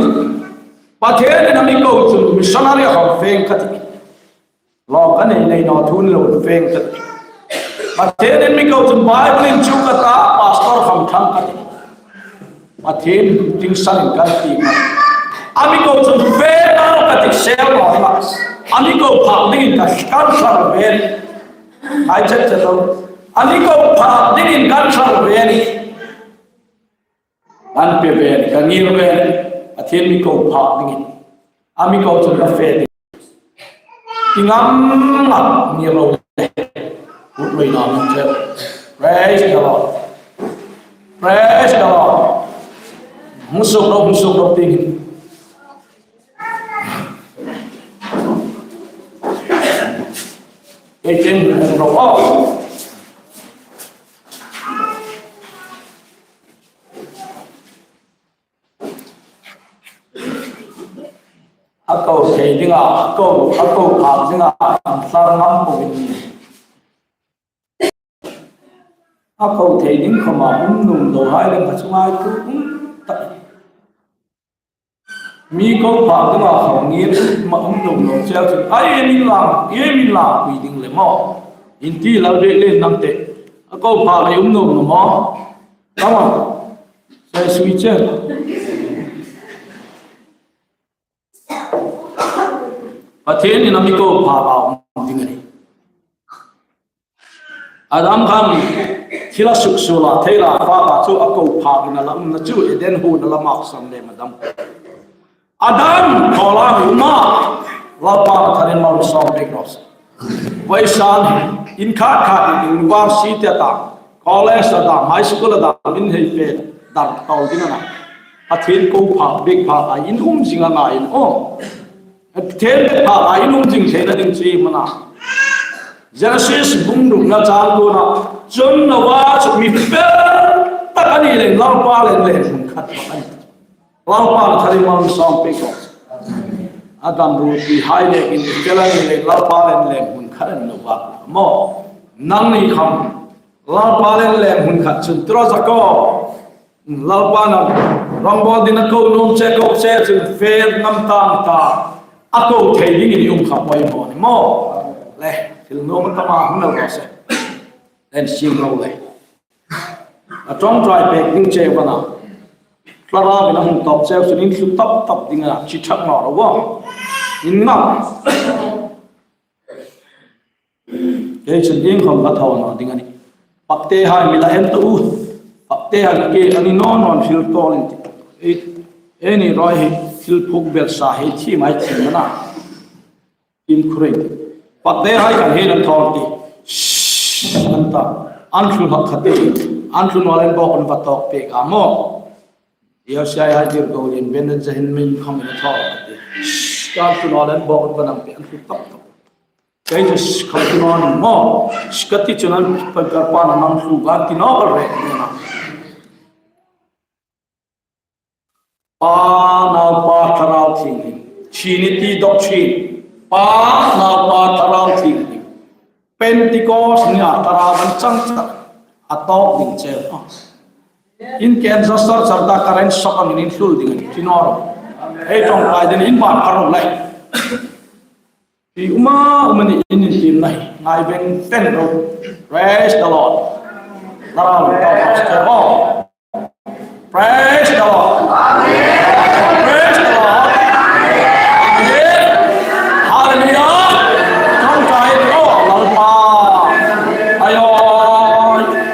Pathienin a mi ko chun missionary a hawng veng ka ti. Lo ka nei nei naw thu ni lo veng ka ti. Pathienin mi ko chun Bible in chu ka ta, pastor kham thang ka ti. Pathien ting sanin kan ti ma. A mi ko chun fe na ka ti sel ma ma. A mi ko phak dingin ka kan sar ve. Ai chet chet lo. A mi ko phak dingin kan sar ve ni. Kan pe ve ni, kan ngir ve ni. Pathien mi ko phak dingin. A mi ko chun ka fe ding. Ti ngam ngam ni ro. Kut loi na min che. Praise the Lord. Praise the Lord. Hung suk ro, hung suk ro ti. Ei chen hung ro. A ko thei dinga, a ko, a ko phak dinga, an thlar ngam po in. A ko thei ding khoma um nuom lo hai lem ka chunga tu um tak. Mi ko phak dinga khom ngir ma um nuom lo chel chu. Ai, em in lang, em in lang pui ding le maw. In ti lal ve le nam te. A ko phak le um nuom lo maw. Come on. Sai sui chel. Pathienin a mi ko phak a um ding a nih. Adam khan thil a suksuol a, thei la fa ta chu a ko phakin a la umna chu Eden huona la maksam le ma dam. Adam, ko la mi um a, Lalpa tharin mal sawm pek ros. Voi san, in khat khat in university ta, college ta, high school ta, in hei fe, dar tol ding a na. Pathien ko phak, bik phak, a in um zing a ngai in, oh. Pathien bik phak, a in um zing theina ding chi mana. Genesis bung rukna chang kuona, chun Noa chu mi fel tak a ni leng, Lalpa leng leng hun khat a ni. Lalpa tharin mal sawm pek ros. Adam ruotui hai le in fel a ni leng, Lalpa leng leng hun khat a ni Noa maw. Nangni kham. Lalpa leng leng hun khat chun tro za ko. Lalpa na rong bol ding a ko nuom che ko che chun fel ngam tang ta. A ko thei ding in um kha poi maw ni maw. Le, thil nuom ta ma hung lo se. Len siem lo le. A ṭawngṭai pek ding che vana. Thlarau in a hung tawp cheu chun in thlu tap tap ding a, chi thak naw ro wa. In ngam. Kei chun ding khom ka thaw naw ding a nih. Pakte hai mi la en ta u. Pakte hai ke a ni naw naw hril tawl in ti. Ei, ei ni roi hi thil phuk bel sa hi thi mai thi mana. Tim khuring. Pakte hai kan hin an thawng ti. Shh, an ta. An thlu hak kha ti. An thlu naw len bawk an va tawk pek a maw. Dia siai hai dir go lien ben an za hin min kham in a thawng ti. Shh, an thlu naw len bawk an va nang ti. An thlu tap tap. Kei chu shh kham thlu naw ni maw. Shh ka ti chun an pa kar pa na nang thlu gan ti naw ka rek ni na. Pa, Nau, Pa, Thlarau Thienghlim. Trinity doctrine. Pa, Naupa, Thlarau Thienghlim. Pentecost nia Thlarau an chang chak a tawk ding che. In ken za sar sar ta karen sok angin in hlul ding ti naw ro. Hei ṭawngṭai dingin in ban kar ro le. Ti uma uma ni in intiem ngai veng ten ro. Praise the Lord. Thlarau an tawk che ro. Praise the Lord. Praise the Lord. Amen. Hallelujah. Ṭawngṭai ro Lalpa. Ayo.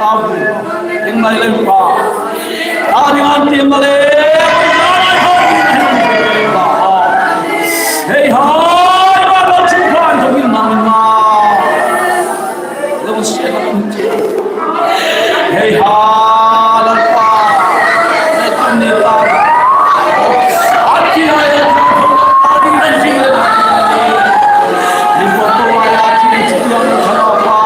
Amen. Inmai le pa. Amen. An ti ma le. Hei hai ba lo chu kan to min ma ma. Lo se la. Hei ha, Lalpa. Hei kan ni ta. Ati hai la. Ati hai la. Ni ko to ai ati ni ti ang Lalpa.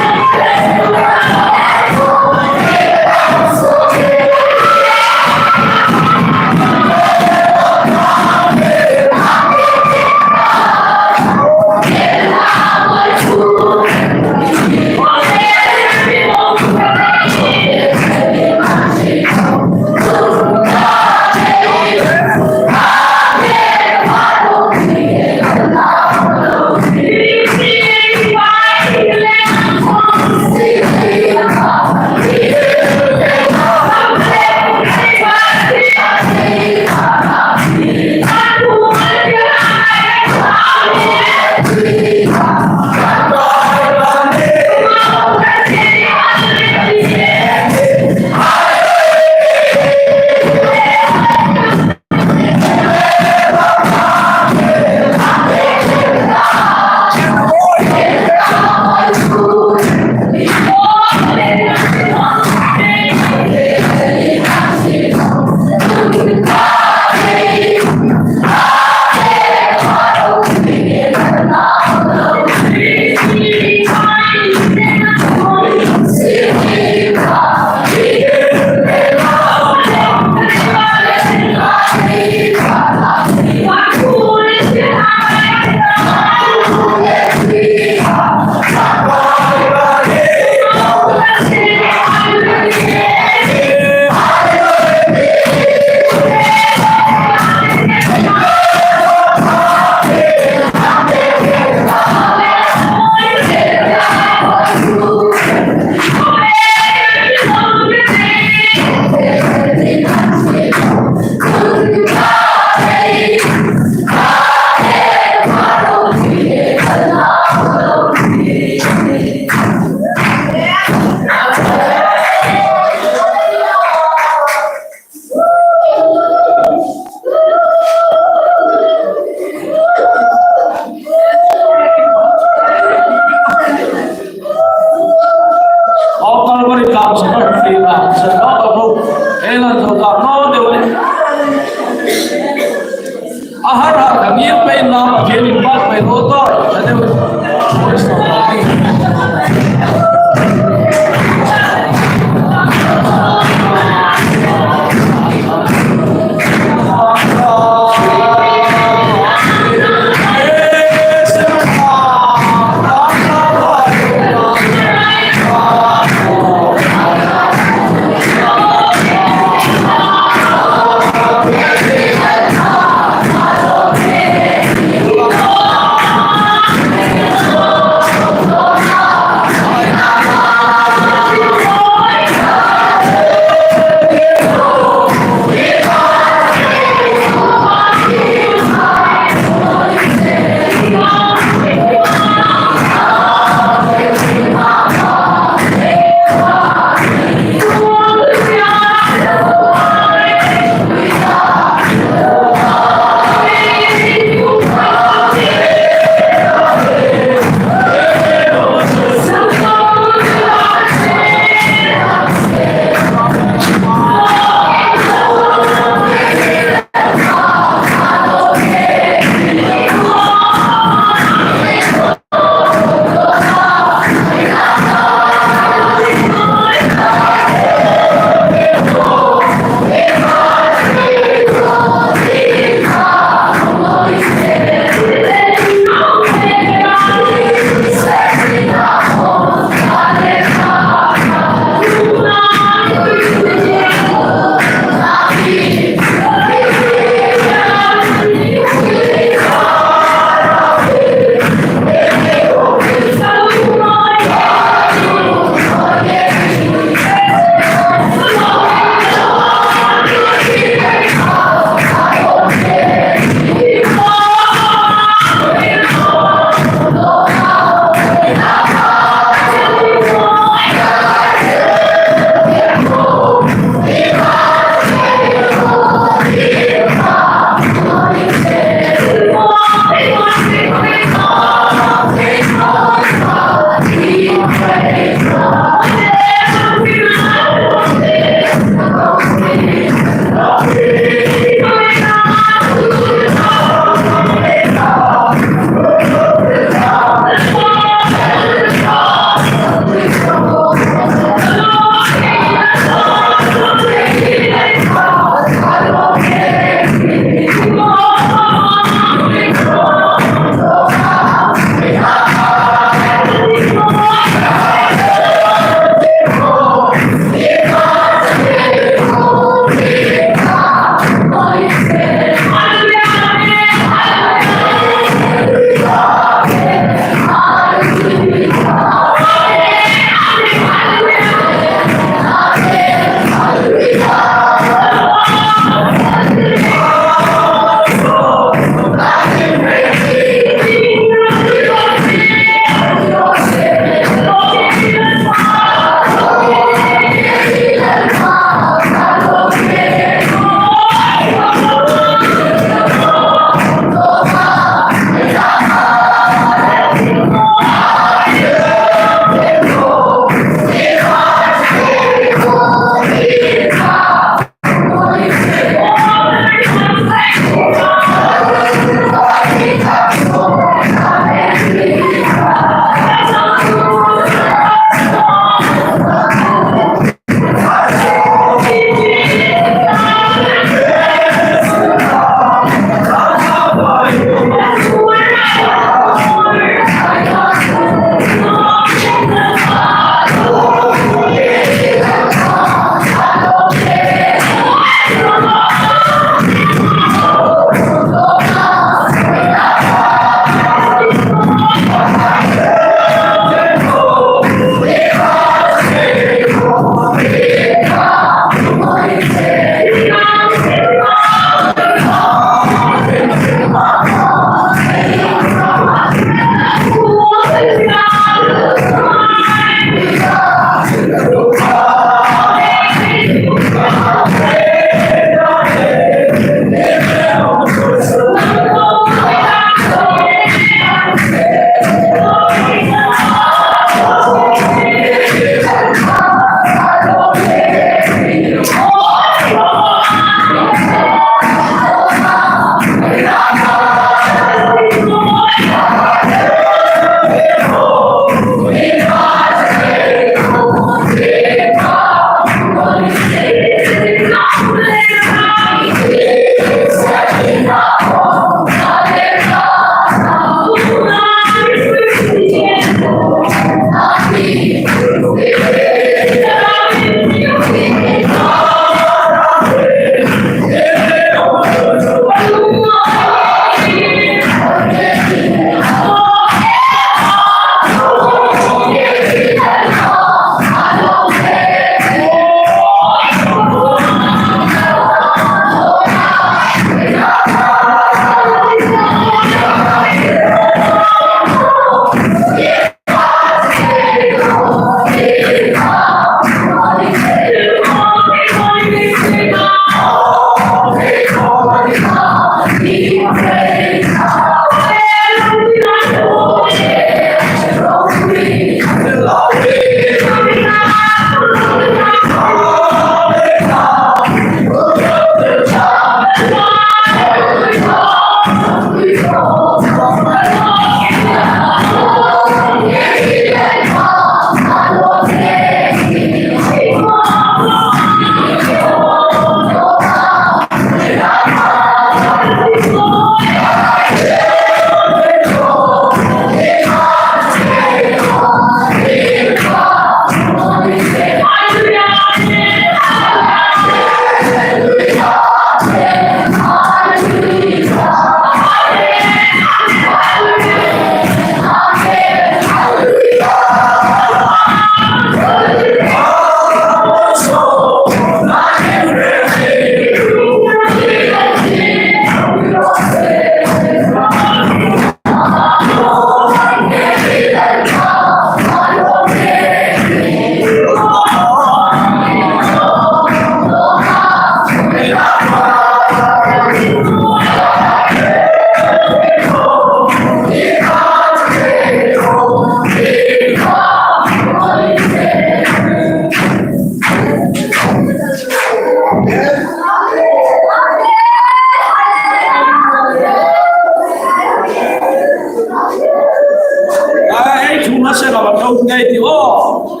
Nei ti aw.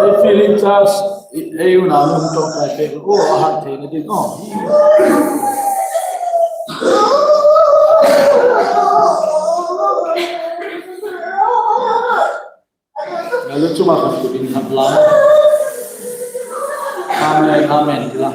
Ei feeling chas, ei, ei unau nun tawk kai pek, oh, a hat theina ding, oh. Ngai lo chunga kan tu ding hat la. Amen, amen, ti la.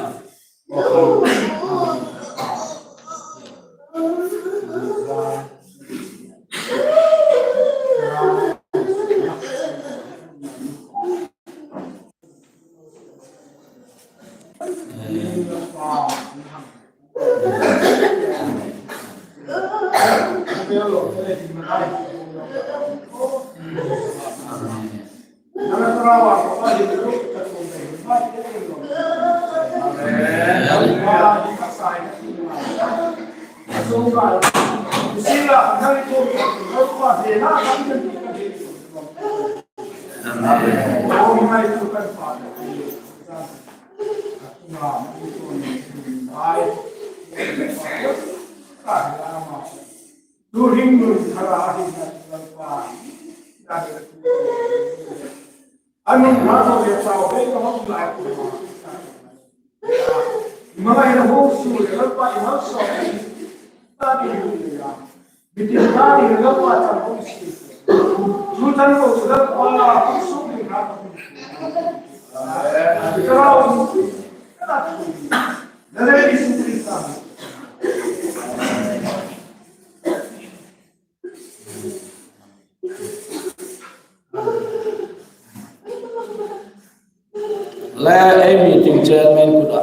Anun hla zo le sau hei ka hawng lai ko ma. Mangai na hawng su le Lalpa i hawng so. Ta ding hawng le ya. Mi tin ta ding Lalpa chang hawng si. Su tan ko Lalpa hawng su ding hla ko. Ka rau su. Ka na su. Na le Isu Krista. Le, ei meeting chairman kuta.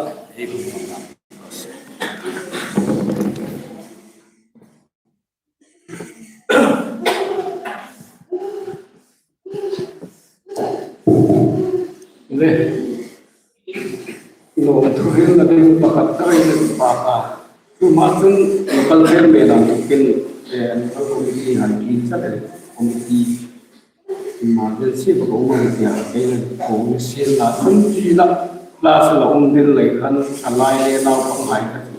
Le. Lo, thuhrilna ding pakhat ka rawn pek a. Tuma chun local chairman ang tukin, eh, an local committee han ki chat el committee. Emergency ba ko mang tia, kei la ko ni sien la chun ti la, la sa la um dil lei khan, a lai le nau pang hai kha chu.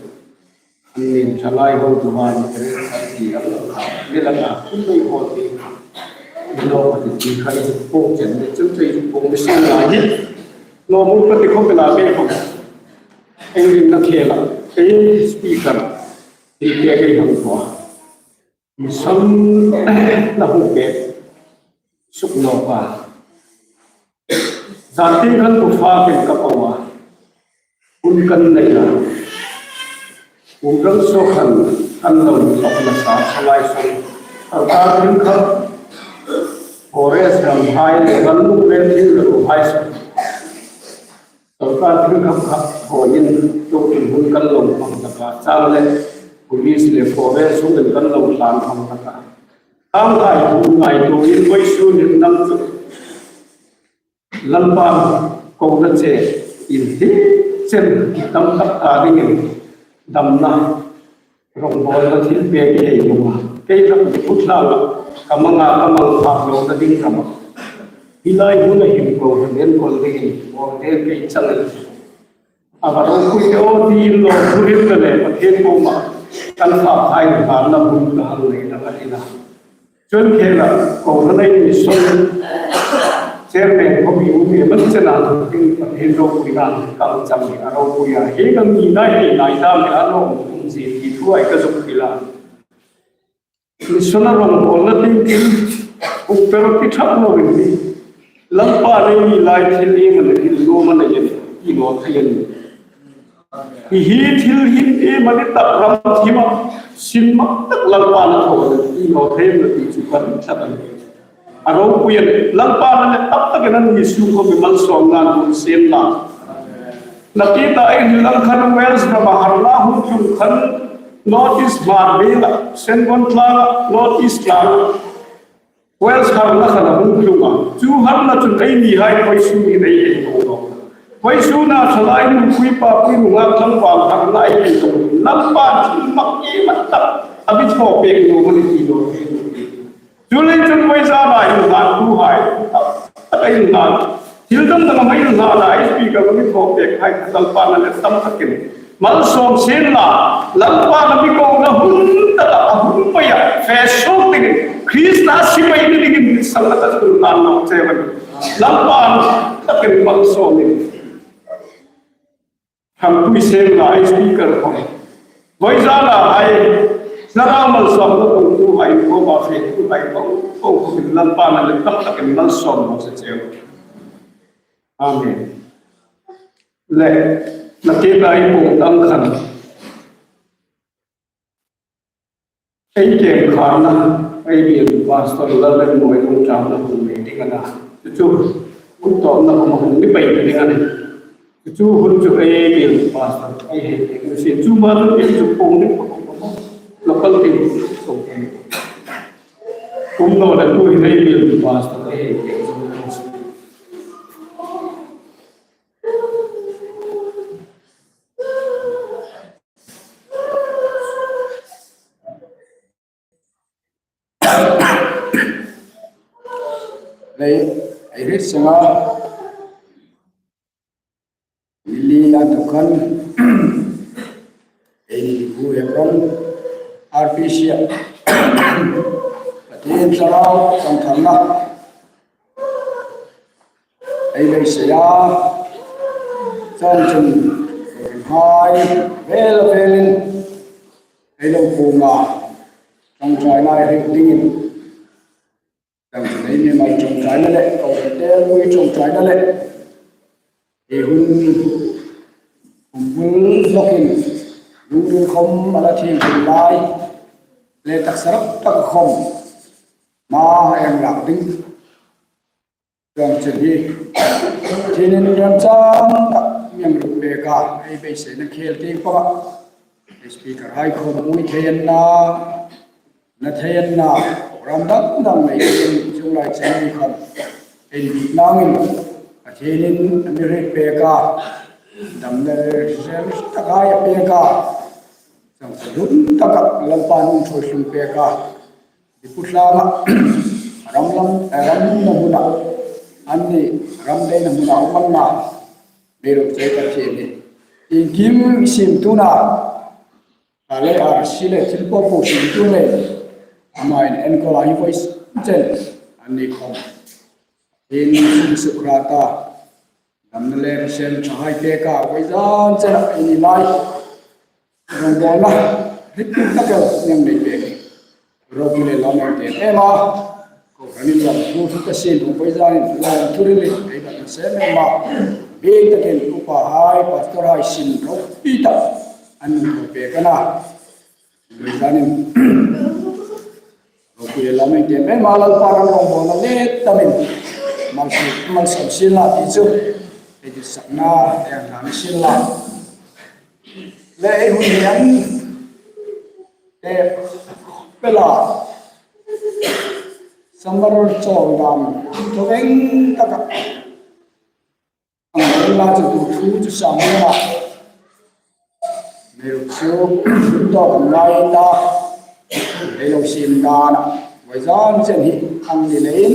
An nin thalai ho tu han, ti ang lo kha, ni la ka, kun lei ho ti. Ni lo ka ti ti khai po chen le chun chei po mi sin la ni. Lo mu ka ti ko la ke ko. Eng ring na khela. Ei speaker. Ti ke ke hang ko. Mi sam na hu ke. Suk lo pa. Zan tin kan tu fa ken ka pawa. Hun kan nei a. Hun kan so khan kan lo ni lawk nasa thalai saw. Sawrkar thil khap. Forest ram hai le kan luk le thil lo hai saw. Sawrkar thil khap khap hawiin tukin hun kan lo hmang taka. Chang le police le forest hung kan lo tlan hmang taka. Tang kai hun ngai tuin vawisun hin nang chu. Lalpa kona che in hi chen tam tak ta dingin damna rongbawlna thil pek ei lawm a. Kei ram ni kut hla la ka manga ka mang phak lo na ding ram a. Hi lai huna hin ko hla nen kol dingin bawlte kei chang el. A va ropui aw ti lo thurin ka le Pathien kuoma kan fa khai ni har na hun ka hal nei ta ka ina. Chun khela ko na nei ni son chairman ko mi u ni man chena tin Pathien ropui na ka chang ni a ropui a he kan ni nai ni nai ta mi a lo um ji ti thu ai ka zuk pila. Mission a rongbawlna ding thil ukper ti thak lo in ni. Lalpa nei ni lai thil ni man thil lo man a yen i lo thei an. I hi thil hin e man tak ram thima sin ma tak Lalpa na tho i lo thei na ti chu kan thak an. A ropui a ni. Lalpa na le tak tak an ni su ko mi malsawmna nun sien la. Nakie ta ei ni lang khan Wales rama harna hung tlung khan North East Hmar Bela, Sengon tlanga, North East tlanga. Wales harna khan a hung tlung a. Chu harna chun ei ni hai poi su ni nei ei ko lo. Poi su na thalai nu pui pa pui nu nga tlang wang harna ei ko lo. Lalpa thil mak e mak tak. A bi thaw pek lo mani ti lo. Chu lei chun voi zana hin hlan tu hai. Tak tak a hin hlan. Thil dang dang a mai hlan a, S P ka mi thaw pek hai ka Lalpa na le tam takin. Malsawm sien la, Lalpa na mi ko na hun tak a hun mai a, fe so dingin, Krista si mai dingin, sang la ta chun hlan lo che mai. Lalpa na takin malsawm in. Thangpui seng lai speaker khom. Voi zana hai, zara malsawmna kong tu hai, ko ma fe tu hai, ko, ko, ko, Lalpa na le tak takin malsawm lo se cheu. Amen. Le, nakie ta ei pung dang khan. Ei kem kharna, ei biel pastor la le moi lung cham na hun nei ding a na. Chu chu, hun tawpna hun hun ni pai ding a ni. Chu chu hun chu ei biel pastor, ei hei ding. Si chu ma lu biel chu pung ni pa pa pa. Local team, so. Kum no le tu hi ei biel pastor, ei hei ding. Lei, ei hriet seng a. Lili a tu khan. Ei ni bu e khan. R P C a. Pathien Thlarau kan khan na. Ei lei se a. Chan chun. Hai, vel velin. Ei lo puma, ṭawngṭaina ei hriet dingin. Ṭawngṭai ni mai ṭawngṭaina le, ko te ui ṭawngṭaina le. Ei hun, hun bul zokin, lungril khom a la thil hun lai. Le taksa rak tak khom, ma eng lak ding. Ṭawngṭai hi, thinin ṭawngṭai tak mi hang ruk pek a, ei beiseina khel tieng panga. Speaker hai khom ui thei an na, na thei an na, program dang dang nei thei an, chung lai chen ni khom. Ei bik nangin, Pathienin a mi hriet pek a, damna zel tak hai a pek a. Ṭawngṭai hun taka Lalpan hun thawi hlum pek a. Diputlanga, ram lam, ram na huna, an ni ram dei na huna, um an na, mi ruk chei ka thiem ni. Iengkim sim tu na, a le a si le thil po po sim tu le, ama in en ko la hi voice chen, an ni khom. In suk ra ta, damna le sel ṭha hai pek a, voi zan chen a, ei ni lai. Rawngbawlna, hriet tak el, nem nei pek. Ropui le lam ei te em a. Ko ranin lam thu thu ka sin, ko voi zanin, lam thu ri le, ei dak sem em a. Bik takin, upa hai, pastor hai sin, ropui tak. An thu pek a na. Voi zanin. Ropui le lam ei te em a, Lalpa ram rawngbawlna le tamin. Malsawm, malsawm sien la ti chu. Ei ti sakna, ei hlan sien la. Le ei hun hian te pela summer chawl dam thawveng taka ang la chu tu thu chu sam la. Mei chu tawk ngai ta ei lo sim dan a. Voi zan chen hi ang ni leiin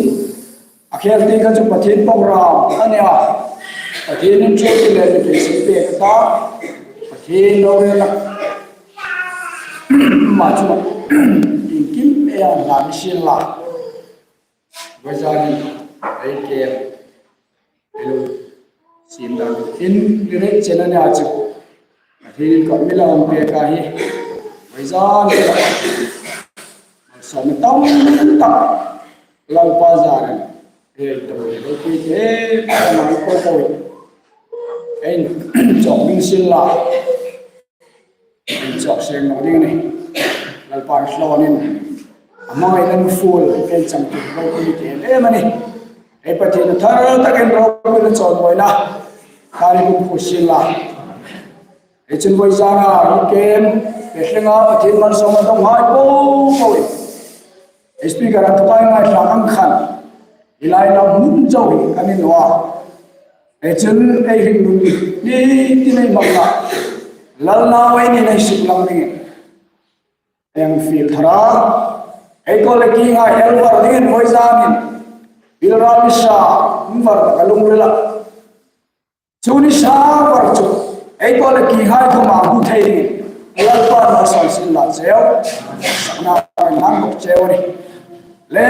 a khel ti kha chu Pathien program a nia. Pathienin ṭhuoi le mi kei suk pek ta. Pathien lo rena. Ma chu ma. Iengkim ei hang hlan sien la. Vawizanin ei ke. Ei lo siem dan. In ni rek chen a nia chu. Pathienin ka mi lo pek a hi. Vawizan. Malsawmna tam tak. Lalpa zarin. Ei, ropui te, ka ngai po po. Ei, chawk ding sien la. Ei, chawk seng naw ding a nih. Lalpa hlawnin. A hmangaina full, ei chang tu ropui te, em a nih. Ei, Pathien a thar takin ropuina chawimawina. Ka ni kum khu sien la. Ei chun vawizana, ei kem, ei hlenga Pathien malsawmna dong hai po po. Ei speaker an tupai ngai hla ang khan. Ei lai lam hmun zo hi kan ni naw a. Ei chun ei hringnun ni ti nei mak la. Lal nau ei ni nei suk lang ding. Ei hang fiel thar a. Ei ko le ki ngai el var ding vawizanin. Bil ra mi sa, hung var ka lungrila. Chu ni sa var chu, ei ko le ki hai khawma hmu thei ding. Lalpa na san sin la cheu. Na nang bok cheu ni. Le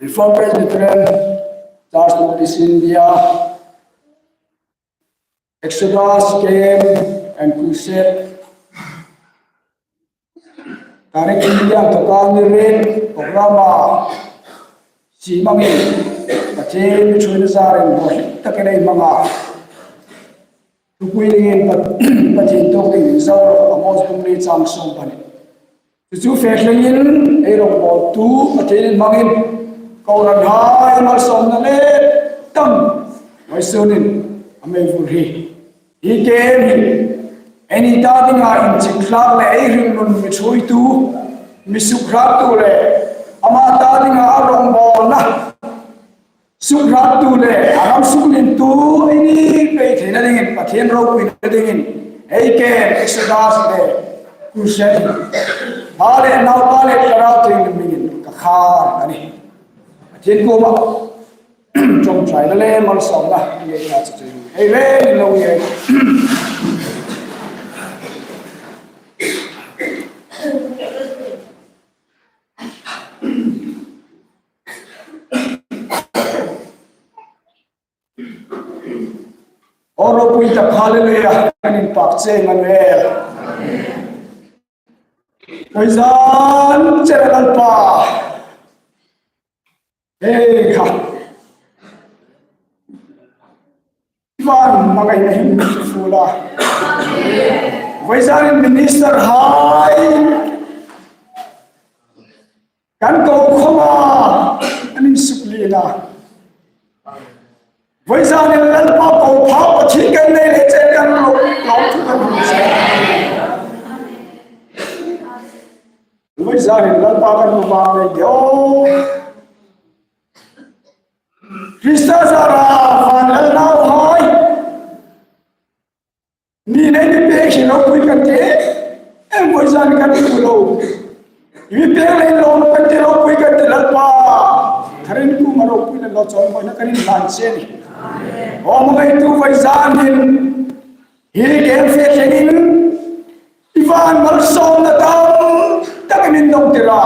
Reformed Presbyterian Church of East India, Exodus Camp and Crusade. Tarik in dia to ka ni rin, program a si mangin, Pathien ṭhuoina zarin bo hik takin ei hmang a. Thupui dingin Pat-, Pathien tuok ding zo, Amos bung li chang sawm pahni. Chu chu fe thlengin ei rongbawltu Pathienin hmangin kohranhai malsawmna le tam vawizunin a mi vur hi. Hi kem hi, eini ta dinga inchik hlak le ei hringnun mi ṭhuoitu, mi sukhrattu le ama ta dinga a rongbawlna sukhrattu le a ram suklietu eini pei theina dingin, Pathien ropuina dingin, ei kem Exodus le Crusade. Pa le Naupa le Thlarau Thienghlim hmingin ka khar a nih. Pathien kuoma ṭawngṭaina le malsawmna ei nei a chu chu. Ei ve ni lo ye. Aw ropui tak, hallelujah, kan inpak che ngan le. Vawizan chera Lalpa. Hei ha. Van hmangaina hin full a. Vawizan minister hai. Kan ko khawma an insuklien a. Vawizan Lalpa ko pha Pathien kan nei le chen kan lo, lo thu kan hmu che. Vawizan Lalpa kan hmu vang nei deu. Krista zara van lal nauhai. Ni nei mi pek hi ropui kan ti. Em, vawizan kan ti lo. Mi pek le lo kan ti, ropui kan ti Lalpa. Tharin kuoma ropuina lo chawimawina kan inhlan che a nih. Aw hmangaitu vawizan hin. Hi kem fe thlengin. I van malsawmna tam tak min dong tir a.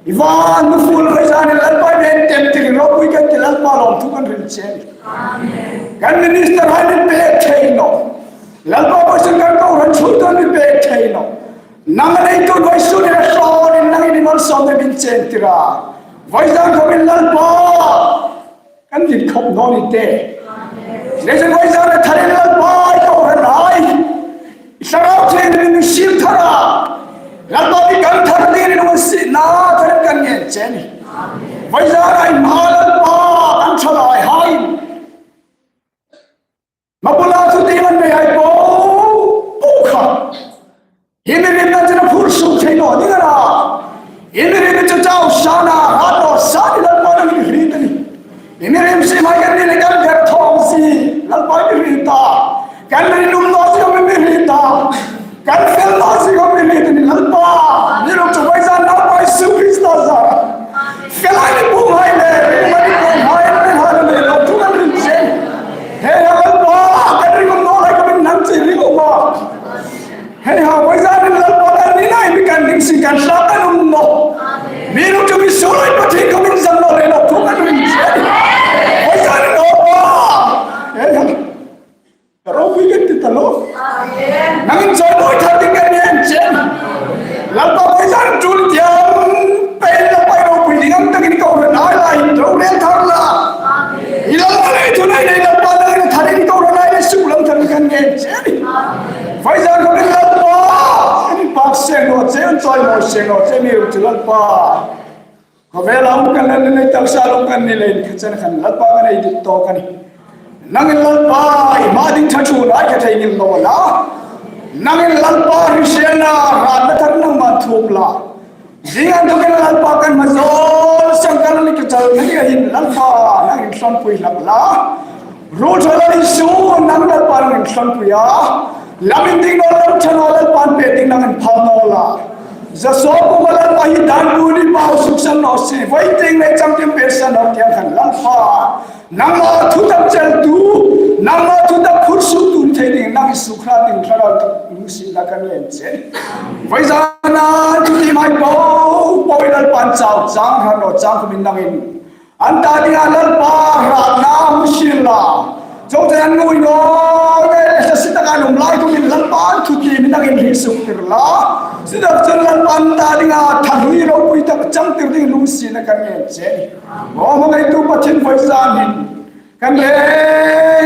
I van mi full vawizan Lalpa i mi en tem tir, ropui kan ti Lalpa, lawmthu kan hril che a nih. Kan minister hai mi pek thei naw. Lalpa, vawisun kan kohran ṭhuoitu mi pek thei naw. Nang a neitu vawisun a hlawnin nangin i malsawmna min chen tir a. Vawizan khawmin Lalpa kan dit khawp naw ni te. Leizen vawizan a tharin Lalpa i kohranhai. I Thlarau Thienghlimin mi siem thar a. Lalpa mi kan thar dingin i lunginsietna tharin kan ngen che a nih. Vawizan a i hma Lalpa kan ṭhalaihai. Mabula chu ti man mei hai po, po kha. Hi mi rimna chu a phur suk thei naw ding a na. Hi mi rim chu chau sa na, ha to sa ni Lalpa nangin i hriet a nih. Hi mi rim si mai kan ni le kan ber thawng si, Lalpa i hriet ta. Kan rinum naw si mi hriet ta. Kan fel naw si khawm mi hriet a nih Lalpa. Ni lo chu vawizan Lalpa Isu Krista zara. Fel hai ni pum hai le, rinum hai ni pum hai le, hai le, lo chu ka ropui kan ti ta lo. Nangin chawimawi thar ding kan ngen che. Lalpa, vawisun tul tiang pei Lalpa, i ropui ding ang takin ko hre nai lai, ro rel thar la. I Lalpa le thu nei nei Lalpa, nangin tharin ko hre nai le suklang thar kan ngen che. Vawisun ko Lalpa, i pak seng lo che, chawimawi seng lo che, mi ru chu Lalpa. Khawvela um kan ni le, taksa lo um kan ni le, kha chen khan Lalpa kan ei dit tawk a nih. Nangin Lalpa, i hma ding ṭha ṭhuoi kha thei ngil naw la. Nangin Lalpa, hriselna, hratna thar nangman thuom la. Zing ang tukin Lalpa kan hma zawl sang kan ni ka chal ni a hin Lalpa, nangin ṭhangpui hlak la. Ruol ṭha Lal Isu, nang Lalpa nangin ṭhangpui a. Lam indikna, lam ṭhana Lalpa pe ding nangin phal naw la. Za so ko Lalpa hi dan bu ni pau suksan naw si. Vawisun le chang tim pe san naw tiang khan Lalpa. Nangma thutak cheltu, nangma thutak phur suktu thei ding nang sukra ding thlarau tak lungsietna kan ngen che. Vawisun a chu ti mai po, po Lalpa chau chang han lo chang kumin nangin. An ta dinga Lalpa hratna hung sien la. Chawngte an ngui naw, nge le sa sita ka lum lai kumin Lalpa an thu ti min nangin hriet suk tir la. Sita chun Lalpa an ta dinga thahrui ropui tak chang tir ding lungsietna kan ngen che. Aw, hmangaitu Pathien vawisun hin. Kan le,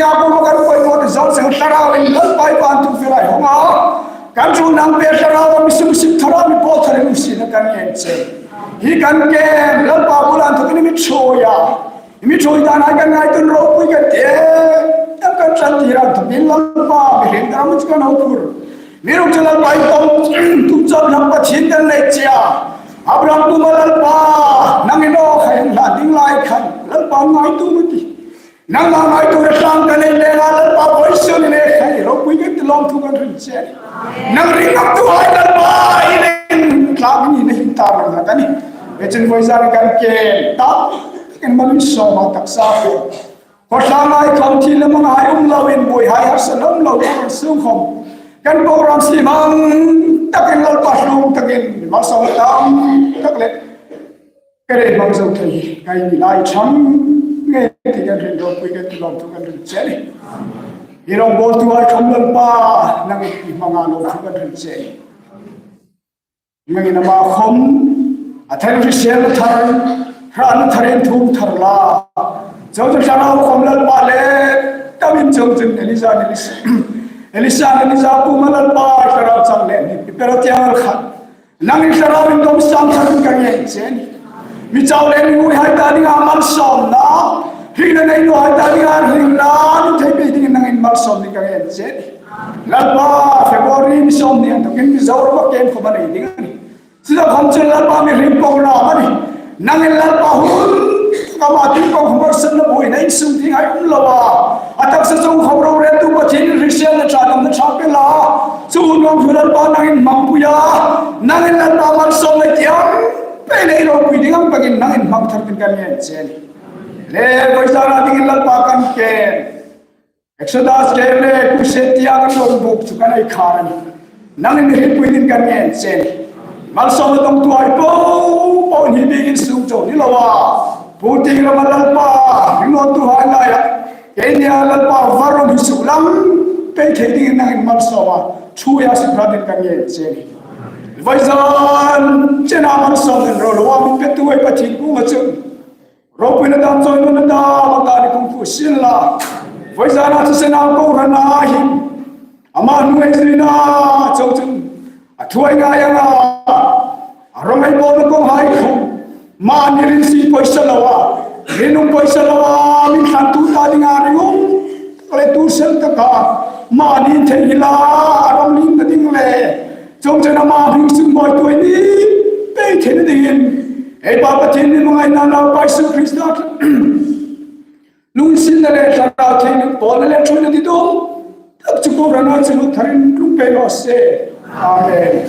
ya ko kan poimaw ti zawng seng thlarau in Lalpa i pan tu fe lai hong a. Kan chu nang pe thlarau mi sum sim thlarau mi po thar lungsietna kan ngen che. Hi kan ke Lalpa bulan thu kan mi choi a. Mi choi dan ai kan ngai tun ropui kan te. Tam kan chan ti ran thu min Lalpa mi hin kan mi kan au phur. Mi ruk chu Lalpa i tawm tum chawp lam Pathien kan nei che a. Abraham kuoma Lalpa nangin aw khai hla ding lai khan Lalpa ngaitu mi ti. Nangma ngaitu le tlang kan nei le Lalpa vawisun le khai ropui kan ti lawm thu kan hril che. Nang ring ngam tu hai Lalpa i ring tlak ni na hin ta ring la kan ni. Vawisun vawisun kan ke ta. Kan malsawm a taksa ko. Khawtlang ai khawm thil le hmangai um loin buoi hai harsa um lo kan sung khawm. Kan program si mang takin Lalpa hlum takin malsawm tam tak le. Ka rei hmang zo thei, ka ni lai chang nge ti kan hril ropui kan ti lawm thu kan hril che ni. I rongbawltu ai khawm Lalpa, nangin i hmanga lawm thu kan hril che ni. Nangin ama khawm, a thar hrisel thar, hratna tharin thum thar la. Chawngte thlarau khawm Lalpa le, tamin chawngte Elisa, Elisa, Elisa, Elisa kuoma Lalpa, thlarau chang le, ni, i pera tiang khat. Nangin thlarau in dawm sang thar kan ngen che ni. Mi chau le mi ngui hai ta dinga malsawmna. Hringna nei naw hai ta dinga hringna. Mi thei pe dingin nangin malsawm ni kan ngen che ni. Lalpa February ni sawmhni an takin Mizoram a kem khawm a nei ding a ni. Sita khawm chu Lalpa mi hring program a ni. Nangin Lalpa hun kama ti ko khawm seng na buoina in sung ti ngai um lo a. A taksa chung khawm ro re tu Pathien hrisel na cha dam na cha pe la. Chu nuom chu Lalpa nangin hmangpui a. Nangin Lalpa malsawm le tiang. Pe le ropui ding ang pakin nangin hmang thar ding kan ngen che ni. Le vawisun a dingin Lalpa kan ke. Exodus ke le Crusade tia kan lo buk chu kan ei khar a ni. Nangin mi hrietpui ding kan ngen che ni. Malsawm a dawngtu hai po po ni mi in sung chaw ni lo a. Pu ti rama Lalpa, ringawtu hai laia. Kei nia Lalpa varum hi suklang. Pei thei dingin nangin malsawm a. Thu ya sukra ding kan ngen che ni. Vawisun chena malsawm den ro lo a mi petu ei Pathien kuoma chun. Ropuina dam, chawimawi dam, a ta ni kung fu sin la. Vawisun a thisen a ko ran a hin. Ama hnuoi zui na, chau chun. A thuoi ngai anga. A rawng ei bawlna kawng hai khawm. Mani rin si poisa lo a. Rinum poisa lo a, min thlantu ta dinga ringum. Le tu sel taka. Mani thei hi la, a rawng lim ta ding le. Chawngte ama hming sung mawi tuoi ni, pei thei na dingin. Ei Pa Pathien mi hmangaina Naupa Isu Krista. Lungsietna le thlarau thei ni, pawlna le ṭhuoina ti dum. Tak chu ko ran a chu tharin tlung pei raw se. Amen.